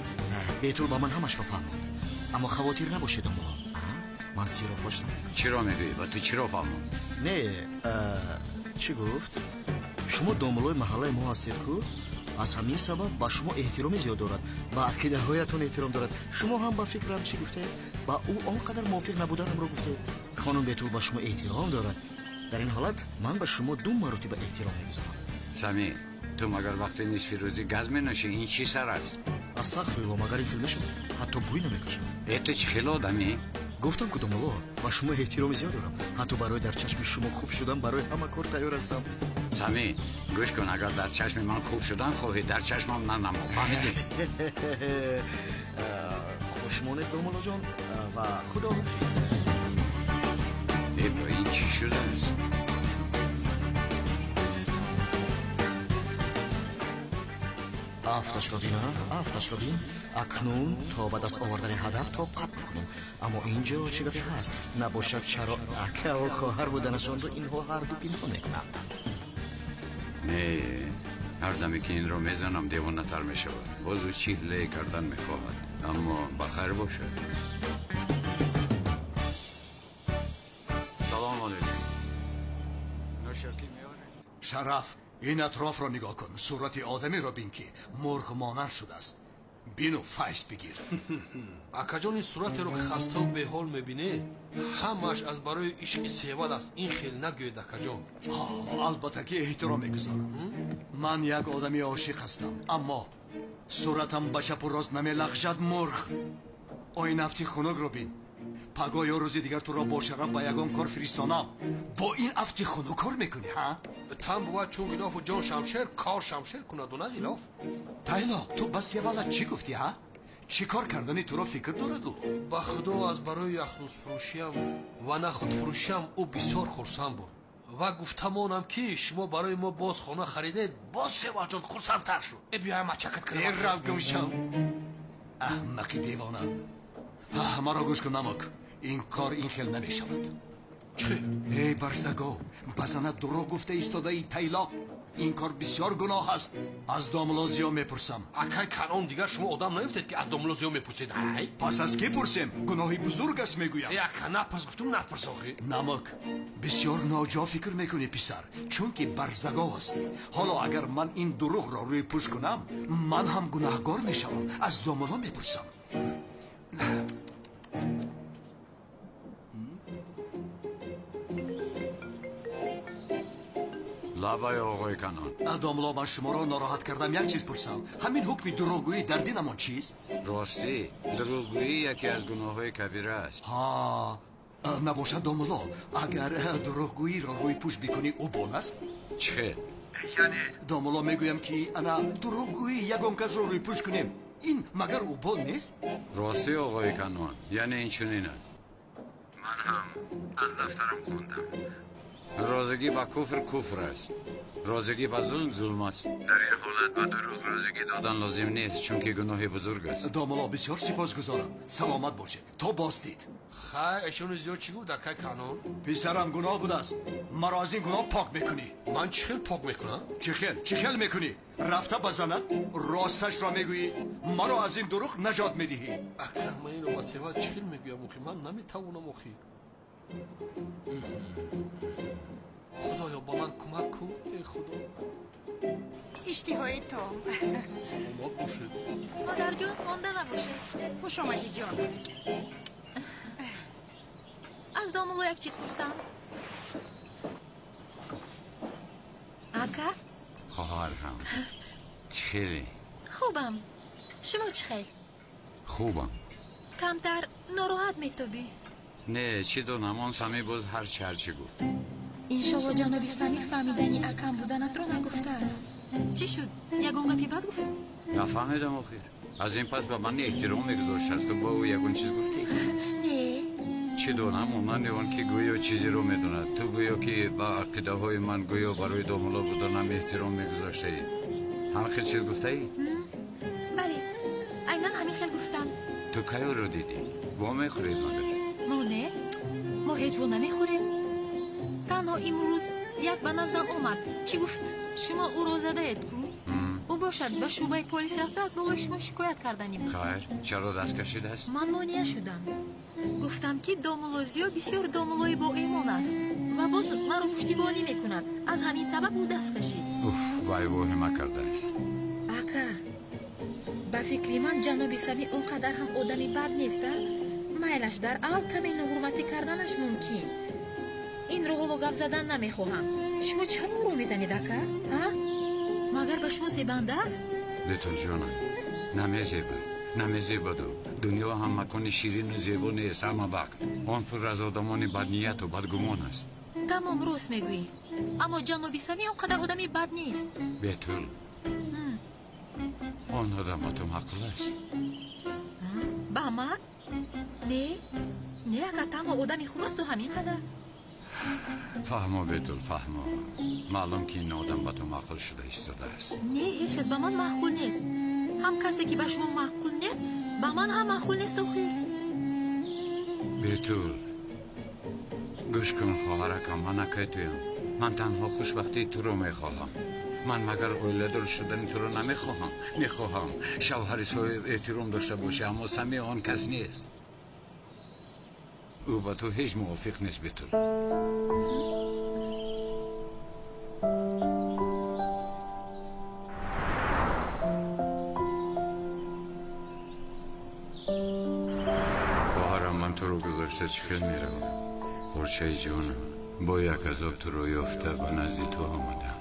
Бетул ба ман ҳамашро фаҳмонд. Аммо хавотир набошед, домулло. Ман сирро фош намекунам. Чиро мегӯӣ? Ба ту чиро фаҳмонд? Не, чӣ гуфт? Шумо домуллои маҳаллаи мо ҳастед ку? Аз ҳамин сабаб ба шумо эҳтироми зиёд дорад, ба ақидаҳоятон эҳтиром дорад. Шумо ҳам ба фикрам чӣ гуфтед? Ба ӯ он қадар мувофиқ набуданамро гуфтед. Хонум Бетул ба шумо эҳтиром дорад. Дар ин ҳолат ман ба шумо ду маротиба эҳтиром мегузорам. Сами, ту магар вақти нисфи рӯзӣ газ меношӣ? Ин чӣ сар аст? Астағфирулло, магар ин хел мешавад? Ҳатто бӯй намекашам. Э, ту чӣ хел одамӣ? Гуфтам ку домулло, ба шумо эҳтироми зиёд дорам. Ҳатто барои дар чашми шумо хуб шудан барои ҳама кор тайёр ҳастам. Сами, гӯш кун, агар дар чашми ман хуб шудан хоҳӣ, дар чашмам нанамо, фаҳмидӣ? Хуш монед, домуллоҷон, ва худоҳофиз. Э, ба ин чӣ шудааст? Афташро бин, афташро бин. Акнун то ба даст овардани ҳадаф тоқат кунем. Аммо ин ҷо чӣ гапе ҳаст? Набошад чаро акаву хоҳар буданашонро инҳо ҳарду пинҳон мекунанд? Не, ҳар даме ки инро мезанам девонатар мешавад. Боз ӯ чӣ ҳилае кардан мехоҳад, аммо ба хайр бошад. Салом алейкум. Нӯшокӣ меоред? Шараф, ин атрофро нигоҳ кун. Сурати одамеро бин ки мурғ монанд шудааст. Бину файз бигир. Акаҷон, ин суратеро ки хаставу беҳол мебинед, ҳамааш аз барои ишқи севал аст. Ин хел нагӯед, акаҷон. Албатта ки эҳтиром мегузорам. Ман як одами ошиқ ҳастам, аммо суратам ба чапу рост намелағжад. Мурғ, ой нафти хунукро бин. Пагоҳ ё рӯзи дигар туро бо шараф ба ягон кор фиристонам. Бо ин афти хунук кор мекунӣ, ҳа? Тан бувад чун ғилофу ҷон шамшер, кор шамшер кунаду на ғилоф. Тайло, ту ба севала чӣ гуфтӣ, ҳа? Чӣ кор кардани туро фикр дорад ӯ? Ба худо, аз барои яхнузфурӯшиям ва нахудфурӯшиям ӯ бисёр хурсанд буд ва гуфтамонам ки шумо барои мо боз хона харидед, боз севалҷон хурсандтар шуд. Э, биёям мачакат кунам. Э, рав гумшам, аҳмақи девона. Маро гӯш кун, намок, ин кор ин хел намешавад. Чӣ? Эй барзаго, ба занат дурӯғ гуфта истодаи тайлоқ. Ин кор бисёр гуноҳ аст. Аз домулло Зиё мепурсам. Акай Канон, дигар шумо одам наёфтед ки аз домулло Зиё мепурсед. Ай? Пас аз кӣ пурсем? Гуноҳи бузург аст, мегӯям. Э, ака, напурс, гуфтум, напурс охи. Намок, бисёр ноҷо фикр мекунӣ, писар, чунки барзагов ҳастӣ. Ҳоло агар ман ин дурӯғро рӯйпӯш кунам, ман ҳам гунаҳгор мешавам. Аз домулло мепурсам. Лабай, оғои Канон. Домулло, ман шуморо нороҳат кардам. Як чиз пурсам, ҳамин ҳукми дурӯғгӯӣ дар динамон чист? Ростӣ, дурӯғгӯӣ яке аз гуноҳҳои кабира аст. Ҳа, набошад домулло, агар дурӯғгӯиро рӯйпӯш бикунӣ, ӯ бол аст? Чӣ хел? Яъне домулло, мегӯям ки ана дурӯғгӯӣ ягон касро рӯйпӯш кунем, ин магар убол нест? Ростӣ, оғои Канон, яъне ин чунин аст. Ман ҳам аз дафтарам хондам. Розигӣ ба куфр куфр аст, розигӣ ба зулм зулм аст. Дар ин ҳолат ба дурӯғ розигӣ додан лозим нест, чунки гуноҳи бузург аст. Домулло, бисёр сипосгузорам. Саломат бошед. То боздид. Хай, эшони зиёд чӣ гуфт, акай Канон? Писарам гуноҳ будааст. Маро аз ин гуноҳ пок мекунӣ. Ман чӣ хел пок мекунам? Чӣ хел? Чӣ хел мекунӣ? Рафта ба занат росташро мегӯӣ, маро аз ин дурӯғ наҷот медиҳӣ. Ака, ман инро ба Сева чӣ хел мегӯям охи? Ман наметавонам охи. Худоё, ба ман кӯмак кун, эй Худо. Иштиҳои том. Саломат бошед. Модарҷон, монда набошед. Хуш омадӣ, ҷон. Аз домулло як чиз пурсам. Ака? Хоҳарам, чӣ хеле? Хубам. Шумо чӣ хел? Хубам. Камтар нороҳат метобӣ? Не, чӣ донам, он Самӣ боз ҳарчи ҳарчи гуфт. Иншолло ҷаноби Самӣ фаҳмидани акам буданатро нагуфтааст. Чӣ шуд? Ягон гапи бад гуфт? Нафаҳмидам охир. Аз ин пас ба ман эҳтиром мегузоштааст. Ту бо ӯ ягон чиз гуфтӣ? Не. Чӣ донам, монанди он ки гӯё чизеро медонад. Ту гӯё ки ба ақидаҳои ман, гӯё барои домулло буданам эҳтиром мегузоштаӣ. Ҳамин хел чиз гуфтаӣ? Бале, айнан ҳамин хел гуфтам. Ту кай ӯро дидӣ? Во мехӯред магар? Мо не, мо ҳеҷ во намехӯрем. Танҳо имрӯз як ба наздам омад. Чӣ гуфт? Шумо ӯро задаед ку? Ӯ бошад ба шӯъбаи полис рафта аз болои шумо шикоят кардани буд. Хайр, чаро даст кашидааст? Ман монеа шудам. Гуфтам ки домулло Зиё бисёр домуллои боимон аст ва боз маро пуштибонӣ мекунад. Аз ҳамин сабаб ӯ даст кашид. Уф, вай воҳима кардааст. Ака, ба фикри ман ҷаноби Самӣ он қадар ҳам одами бад нест, а? Майлаш дар аввал каме ноҳурматӣ карданаш мумкин. Инро ҳоло гап задан намехоҳам. Шумо чаро ӯро мезанед, ака? А? Магар ба шумо зебанда аст? Бетулҷонам, намезебад, намезебаду. Дунё ҳам макони ширину зебо нест ҳама вақт. Он пур аз одамони баднияту бадгумон аст. Тамом, рост мегӯӣ. Аммо ҷаноби Самӣ он қадар одами бад нест. Бетул, он одам ба ту маъқул аст? Ба ман? Не, не, ака, танҳо одами хуб асту ҳамин қадар. Фаҳмо, Бетул, фаҳмо. Маълум ки ин одам ба ту маъқул шуда истодааст. Не, ҳеҷ кас ба ман маъқул нест. Ҳам касе ки ба шумо маъқул нест, ба ман ҳам маъқул нест охир. Бетул, гӯш кун, хоҳаракам, ман акай туям. Ман танҳо хушбахтии туро мехоҳам. Ман магар оиладор шудани туро намехоҳам? Мехоҳам шавҳари соҳиб эҳтиром дошта бошӣ, аммо Самӣ он кас нест. Ӯ ба ту ҳеҷ мувофиқ нест, Бетул. Хоҳарам, ман туро гузошта чӣ хел меравам? Порчаи ҷонам, бо як азоб туро ёфта ба назди ту омадам.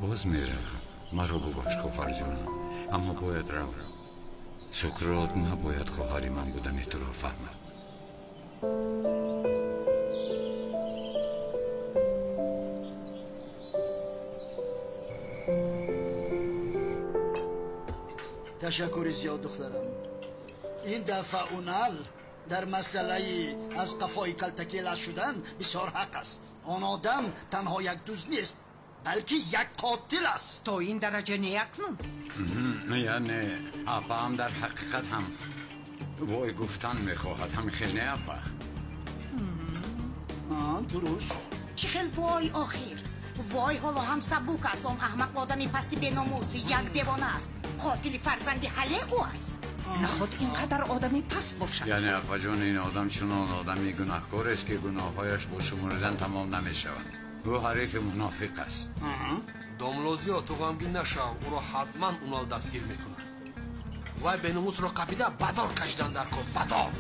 Боз меравам. Маро бубахш, хоҳарҷонам, аммо бояд равам. Суқрот набояд хоҳари ман будани туро фаҳмад. Ташаккури зиёд, духтарам. Ин дафъа Унал дар масъалаи аз қафои калтакелас шудан бисёр ҳақ аст. Он одам танҳо як дузд нест, балки як қотил аст. То ин дараҷа не акнун? Яъне апаам дар ҳақиқат ҳам вой гуфтан мехоҳад, ҳамин хел не, апа? Дуруст. Чӣ хел вой охир? Вой ҳоло ҳам сабук аст. Он аҳмақ одами пасти беномуси як девона аст. Қотили фарзанди ҳале ӯ аст. Наход ин қадар одами паст бошад. Яъне апаҷон, ин одам чунон одами гунаҳкор аст ки гуноҳҳояш бо шуморидан тамом намешавад. Ӯ ҳарифи мунофиқ аст. Домулло Зиё, ту ғамгин нашав, ӯро ҳатман Унал дастгир мекунад. Вай беномусро қапида ба дор кашидан дар кор, ба дор.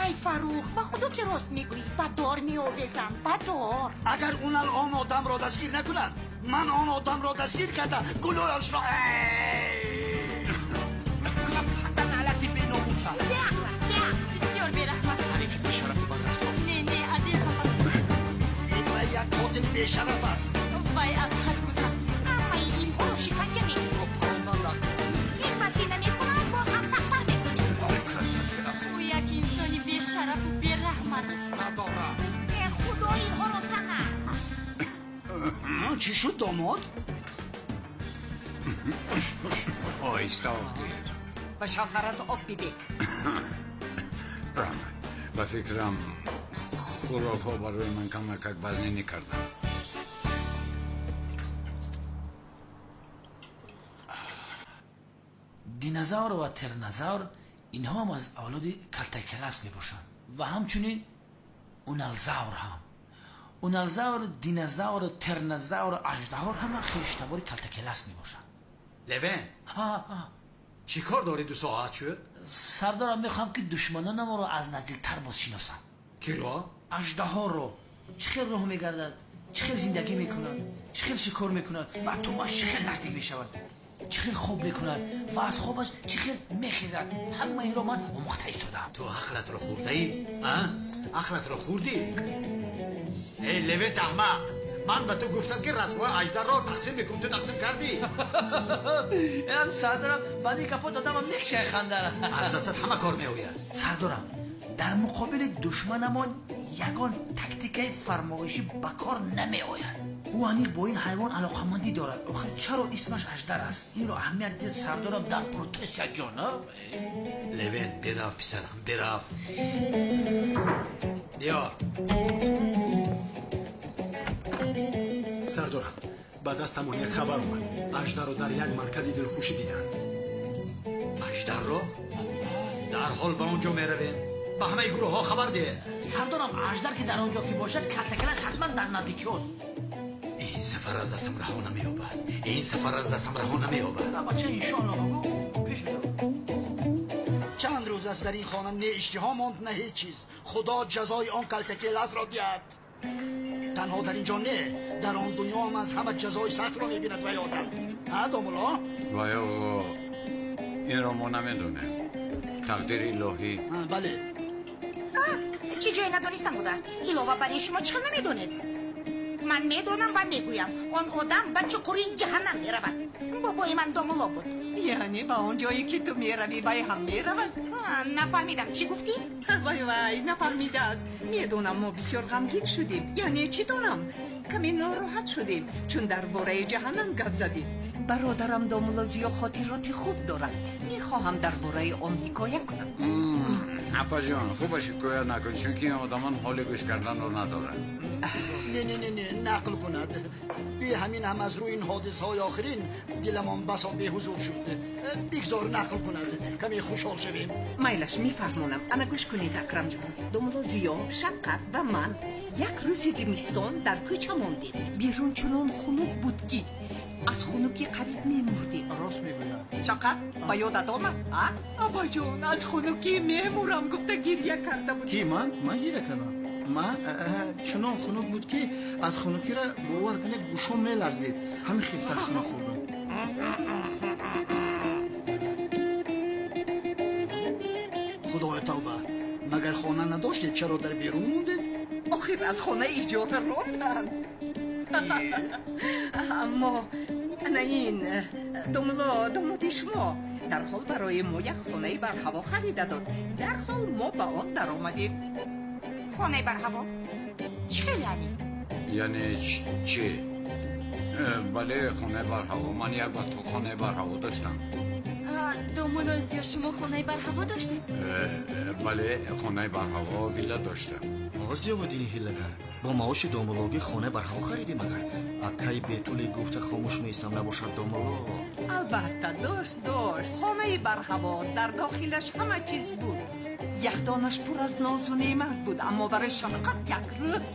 Ай Фаррух, ба худо ки рост мегӯӣ, ба дор меовезам, ба дор. Агар Унал он одамро дастгир накунад, ман он одамро дастгир карда гулӯяшро налати беномусам. Бисёр бераҳм аст. Ҳарифи бешарафи бадрафтор. Не, не, аз ин хафа. Вай як қотили бешараф аст. Вай аз ҳад гузашт. Ҳамаи инҳоро шиканҷа медиҳем. Ин басӣ намекунад, боз ҳам сахттар мекунем. Ӯ як инсони бешарафу бераҳм аст. Надорад. Э худо, инҳоро занад. Чӣ шуд домод? Оҳиста охир. Ба шавҳарат об бидеҳ. Раҳмат. Ба фикрам хӯрокҳо барои ман камакак вазнӣ накарданд. Динозавр ва тиранозавр инҳо ҳам аз авлоди калтакелас мебошанд ва ҳамчунин уналзавр ҳам. Уналзавр, динозавр, тиранозавр, аждаҳор ҳама хештабори калтакелас мебошанд. Левен, чӣ кор дорӣ 2 соат шуд? Сардорам, мехоҳам ки душманонамро аз наздиктар бозшиносам. Киро? Аждаҳорро. Чӣ хел роҳ мегардад, чӣ хел зиндагӣ мекунад, чӣ хел шикор мекунад, ба тумаш чӣ хел наздик мешавад, чӣ хел хоб мекунад ва аз хобаш чӣ хел мехезад. Ҳама инро ман омӯхта истодаам. Ту ақлатро хӯрдаӣ? Ақлатро хӯрдӣ? Эй Левент аҳмақ, ман ба ту гуфтам ки расмҳои аждарро тақсим мекунам, ту тақсим кардӣ. Ам сардорам, баъди капот одамам мекшай хандара. Аз дастат ҳама кор меояд. Сардорам, дар муқобили душманамон ягон тактикаи фармоишӣ ба кор намеояд. Ӯ аниқ бо ин ҳайвон алоқамандӣ дорад. Охир чаро исмаш аждар аст? Инро аҳамият дид сардорам дар протест якҷон. Левент, бирав писарам, бирав. Биё. Сардорам, ба дастамон як хабар омад. Аждарро дар як маркази дилхушӣ диданд. Аждарро? Дарҳол ба он ҷо меравем. Ба ҳамаи гурӯҳҳо хабар деҳ. Сардорам, аждар ки дар он ҷо ки бошад, калтакелас ҳатман дар наздикиҳост. Ин сафар аз дастам раҳо намеёбад. Ин сафар аз дастам раҳо намеёбад. Бача, иншоалло пеш меравам. Чанд рӯз аст дар ин хона не иштиҳо монд, на ҳеҷ чиз. Худо ҷазои он калтакеласро диҳад. Танҳо дар ин ҷо не, дар он дунё ҳам аз ҳама ҷазои сахтро мебинад вай одам. Ҳа, домулло? Вай оғо, инро мо намедонем. Тақдири илоҳӣ. Бале. Чӣ ҷое надонистам будааст? Илова бар ин шумо чӣ хел намедонед? Ман медонам ва мегӯям, он одам ба чуқури ҷаҳаннам меравад. Бобои ман домулло буд. Яъне ба он ҷое ки ту меравӣ, вай ҳам меравад? Нафаҳмидам, чӣ гуфтӣ? Вай вай, нафаҳмидааст. Медонам, мо бисёр ғамгин шудем. Яъне чӣ донам, каме нороҳат шудем, чун дар бораи ҷаҳаннам гап задем. Бародарам домулло Зиё хотироти хуб дорад. Мехоҳам дар бораи он ҳикоя кунам. Апаҷон, хубаш ҳикоя накун, чунки ин одамон ҳоли гӯш карданро надоранд. Не, не, не, не, нақл кунад. Би ҳамин ҳам аз рӯи ин ҳодисаҳои охирин диламон басо беҳузур шуд. Бигзор нақл кунад, каме хушҳол шавем. Майлаш, мефаҳмонам. Ана гӯш кунед, Акрамҷон. Домулло Зиё, Шавқат ва ман як рӯзи зимистон дар кӯча мондем. Берун чунон хунук буд, ки аз хунукӣ қариб мемурдем. Рост мегӯяд. Шавқат, ба ёдат омад? Абаҷон, аз хунукӣ мемурам гуфта гиря карда будем. Ки ман? Ман гиря кардам? Ман чунон хунук буд, ки аз хунукиро бовар кунед, гӯшом меларзид. Ҳамин хел сахт хунук хӯрдам. Худоё тавба, магар хона надоштед, чаро дар берун мондед? Охир аз хона иҷора ронданд. Аммо ана ин домулло, домоди шумо дарҳол барои мо як хонаи барҳаво харида дод. Дарҳол мо ба он даромадем. Хонаи барҳаво? Чӣ хел яъне? Яъне чӣ? Бале, хонаи барҳаво. Ман як вақт хонаи барҳаво доштам. Домулло Зиё, шумо хонаи барҳаво доштед? Бале, хонаи барҳаво, вилла доштам. Зиёвуддини ҳиллагар, бо маоши домуллогӣ хонаи барҳаво харидӣ магар? Акай Бетуле гуфта хомӯш меистам, набошад домулло. Албатта, дошт, дошт. Хонаи барҳаво, дар дохилаш ҳама чиз буд. Яхдонаш пур аз нозу неъмат буд, аммо барои Шавқат як рӯз.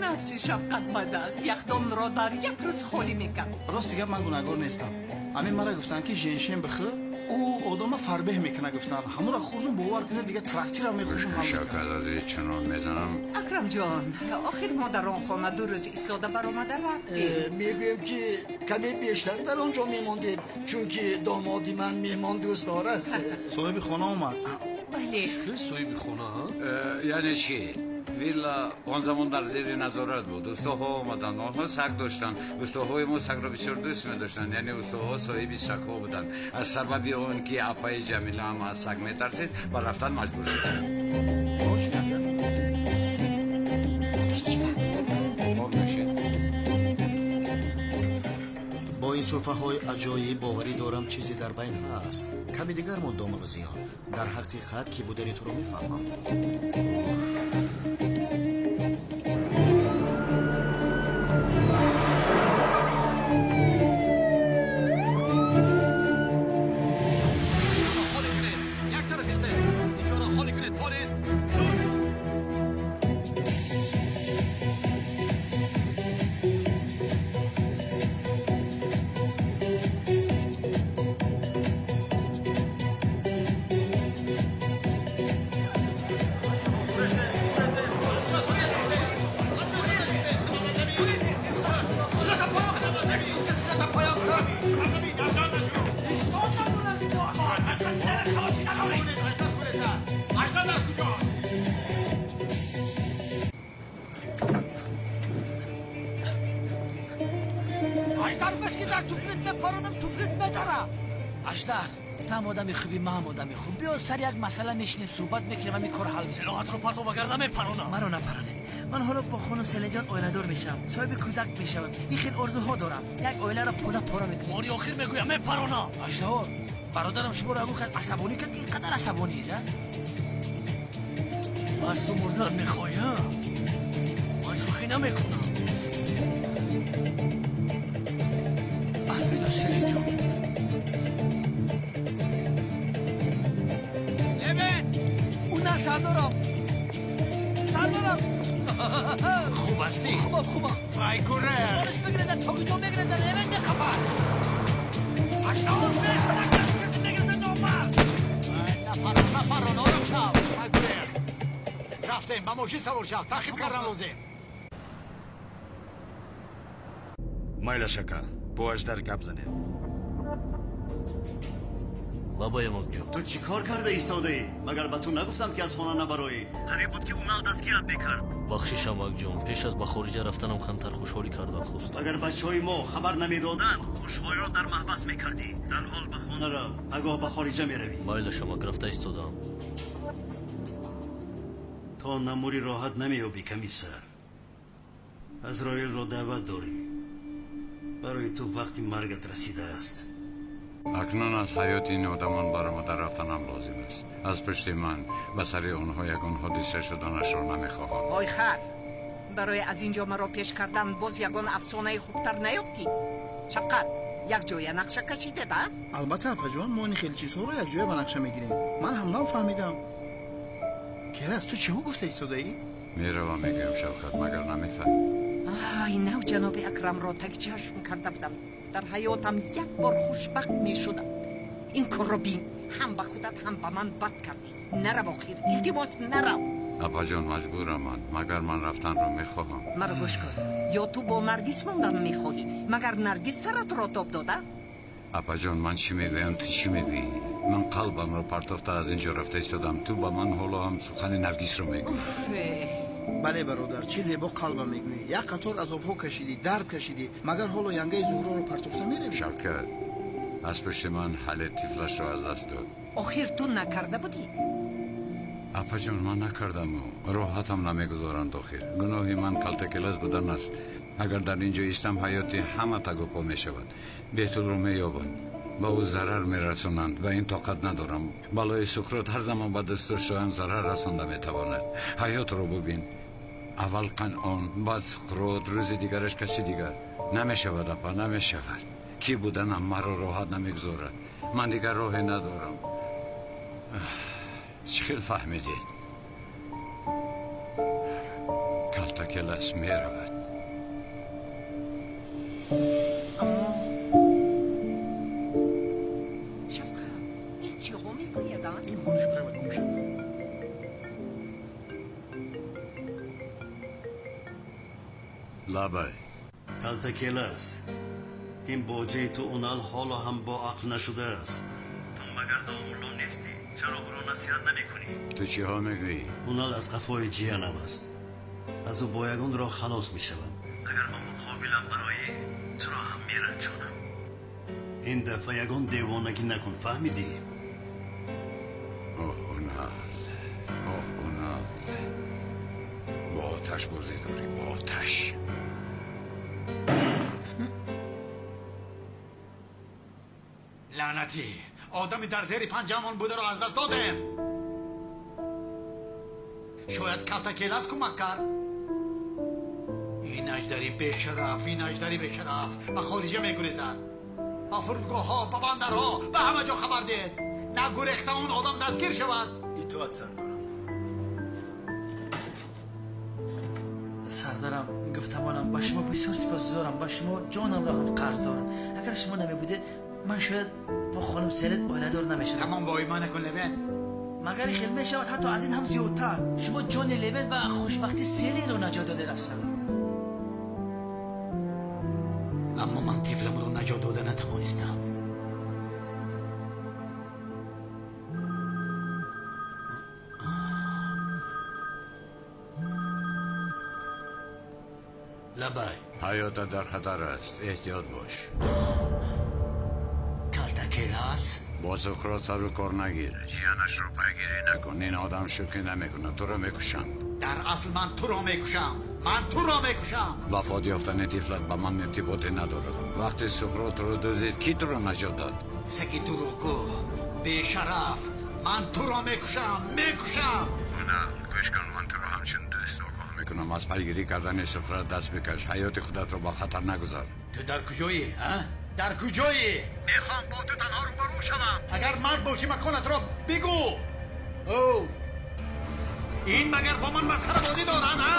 Нафси Шавқат бад аст, яхдонро дар як рӯз холӣ мекард. Рости гап, ман гунаҳгор нестам. Ҳамин мара гуфтанд, ки женшен бихӯ, ӯ одама фарбеҳ мекунад гуфтанд. Ҳамонро хӯрдум, бовар кунед, дигар трактира мехӯшам. Шавкат, аз чунон мезанам. Акрамҷон, охир мо дар он хона 2 рӯз истода баромада рафтем. Мегӯем, ки каме бештар дар он ҷо мемондем, чунки домоди ман меҳмон дӯст дорад. Соҳиби хона омад. Бале. Чӣ соҳиби хона? Яъне чӣ? Вилла он замон дар зери назорат буд. Устоҳо омаданд, онҳо саг доштанд. Устоҳои мо сагро бисёр дӯст медоштанд, яъне устоҳо соҳиби сагҳо буданд. Аз сабаби он ки апаи Ҷамила ҳам аз саг метарсид, ба рафтан маҷбур шуданд. Хоб мешед. Сулфаҳои аҷоиб, боварӣ дорам чизе дар байн ҳаст. Ками дигар монд, домулло Зиё. Дар ҳақиқат ки будани туро мефаҳмам. Сар як масъала мешинем, суҳбат мекунем, ҳамин кор ҳал мешавад. Силоҳатро партов, агар намепаронам. Маро напаронед. Ман ҳоло бо хонум Селинҷон оиладор мешавам, соҳиби кӯдак мешавам. Ин хел орзуҳо дорам. Як оиларо пора-пора мекунем. Бори охир мегӯям, мепаронам. Аждаҳо, бародарам шуморо агу кард, асабонӣ кард, ин қадар асабониед, а? Аз ту мурдан мехоҳӣ, а? Ман шӯхӣ намекунам. Алвидо, Селинҷон. Сардорам, сардорам. Хуб ҳастӣ? Хубам, хубам. Вай гурехт. Бориш бигиред, тогиҷо мегиред, левен мехапад. Аждаҳо беш каси мегирад номард. Напарон, напарон, ором шав. Вай гурехт. Рафтем, ба мошин савор шав, таъқиб кардан лозим. Майлаш ака, бо Аждар гап занед. Лабай амакҷон. Ту чӣ кор карда истодаӣ? Магар ба ту нагуфтам, ки аз хона набароӣ? Қариб буд, ки Унал дастгират мекард. Бахшиш, амакҷон, пеш аз ба хориҷа рафтанам камтар хушҳолӣ кардан хостам. Агар бачаҳои мо хабар намедоданд, хушҳолиро дар маҳбас мекардӣ. Дарҳол ба хона рав, пагоҳ ба хориҷа меравӣ. Майлаш амак, рафта истодаам. То намурӣ роҳат намеёбӣ, комиссар. Азроилро даъват дорӣ. Барои ту вақти маргат расидааст. Акнун аз ҳаёти ин одамон баромада рафтанам лозим аст. Аз пушти ман ба сари онҳо ягон ҳодиса шуданашро намехоҳам. Ой хар, барои аз ин ҷо маро пеш кардан боз ягон афсонаи хубтар наёфтӣ? Шафқат, якҷоя нақша кашидед, а? Албатта, апаҷон, мо ин хеле чизҳоро якҷоя ба нақша мегирем. Ман ҳам нав фаҳмидам. Келас, ту чиҳо гуфта истодаӣ? Меравам, мегӯям, Шавқат, магар намефаҳмӣ? Ай, нав ҷаноби Акрамро таги чашм карда будам. Дар ҳаётам як бор хушбахт мешудам. Ин корро бин, ҳам ба худат, ҳам ба ман бад кардӣ. Нарав охир, илтимос, нарав. Апаҷон, маҷбурам ман. Магар ман рафтанро мехоҳам? Маро гӯш кун. Ё ту бо Наргиз мондан мехоҳӣ? Магар Наргиз саратро тоб дода? Апаҷон, ман чӣ мегӯям, ту чӣ мегӯӣ? Ман қалбамро партофта аз ин ҷо рафта истодам. Ту ба ман ҳоло ҳам сухани Наргизро мегӯӣ. Бале, бародар, чӣ зебо қалбам мегӯӣ. Як қатор азобҳо кашидӣ, дард кашидӣ, магар ҳоло янгаи Зуҳроро партофта меравӣ? Шавкат, аз пушти ман ҳале тифлашро аз даст дод. Охир ту накарда будӣ? Апаҷон, ман накардаму роҳатам намегузоранд охир. Гуноҳи ман калтакелас будан аст. Агар дар ин ҷо истам, ҳаёти ҳама тагупо мешавад. Беҳтулро меёбанд, ба ӯ зарар мерасонанд. Ба ин тоқат надорам. Балои Суқрот ҳар замон ба дӯстдоштаам зарар расонда метавонад. Ҳаётро бубин. Аввал Қанъон, баъд Суқрот, рӯзи дигараш каси дигар. Намешавад, апа, намешавад. Кӣ буданам маро роҳат намегузорад. Ман дигар роҳе надорам. Чӣ хел фаҳмидед? Калтакелас меравад. Шафқат, ин чиҳо мегӯяд, а? Имонаш биравад гум шавад. Лабай. Калтакелас, ин боҷаи ту Унал ҳоло ҳам бо ақл нашудааст. Ту магар домулло нестӣ? Чаро ӯро насиҳат намекунӣ? Ту чиҳо мегӯӣ? Унал аз қафои ҷиянам аст. Аз ӯ бо ягон роҳ халос мешавам. Агар ба муқобилам барои туро ҳам меранҷонам. Ин дафъа ягон девонагӣ накун, фаҳмидӣ? Оҳ, Унал, оҳ, Унал, бо оташ бозӣ дорӣ, бо оташ. Лаънатӣ, одами дар зери панҷаамон бударо аз даст додем. Шояд Калтакелас кӯмак кард. Ин аждари бешараф, ин аждари бешараф ба хориҷа мегурезад. Ба фурудгоҳҳо, ба бандарҳо, ба ҳама ҷо хабар диҳед. Нагурехта он одам дастгир шавад. Итоат, сардорам. Сардарам, гуфтамонам, ба шумо бисёр сипосгузорам, ба шумо ҷонамро ҳам қарз дорам. Агар шумо намебудед, ман шояд бо хонум Селет оиладор намешудам. Тамом, воима накун, Левен. Магар хел мешавад ҳатто аз ин ҳам зиёдтар. Шумо ҷони Левен ва хушбахти Селенро наҷот дода рафтам. Аммо ман тифламро наҷот дода натавонистам. Лабай. Ҳаётат дар хатар аст, эҳтиёт бош. Калтакелас? Бо Суқрот сару кор нагир, ҷиянашро пайгирӣ накун. Ин одам шӯхӣ намекунад, туро мекушанд. Дар асл ман туро мекушам, ман туро мекушам. Вафот ёфтани тифлат ба ман иртиботе надорад. Вақте Суқротро дуздид, кӣ туро наҷот дод? Саги дурӯғгӯ, бешараф, ман туро мекушам, мекушам. На, гӯш кун, ман туро ҳамчун дӯст огоҳ мекунам. Аз пайгирӣ кардани Суқрот даст бикаш, ҳаёти худатро ба хатар нагузор. Ту дар куҷоӣ, а? Дар куҷоӣ? Мехоҳам бо ту танҳо рӯбарӯ шавам. Агар мард бошӣ, маконатро бигӯ. О, ин магар бо ман масхарабозӣ дорад, а?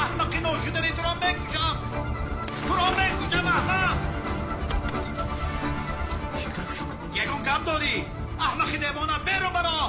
Аҳмақи ношудани туро мекушам, туро мекушам, аҳмақ. Чӣ гап шуд? Ягон гап дорӣ? Аҳмақи девона, берун баро.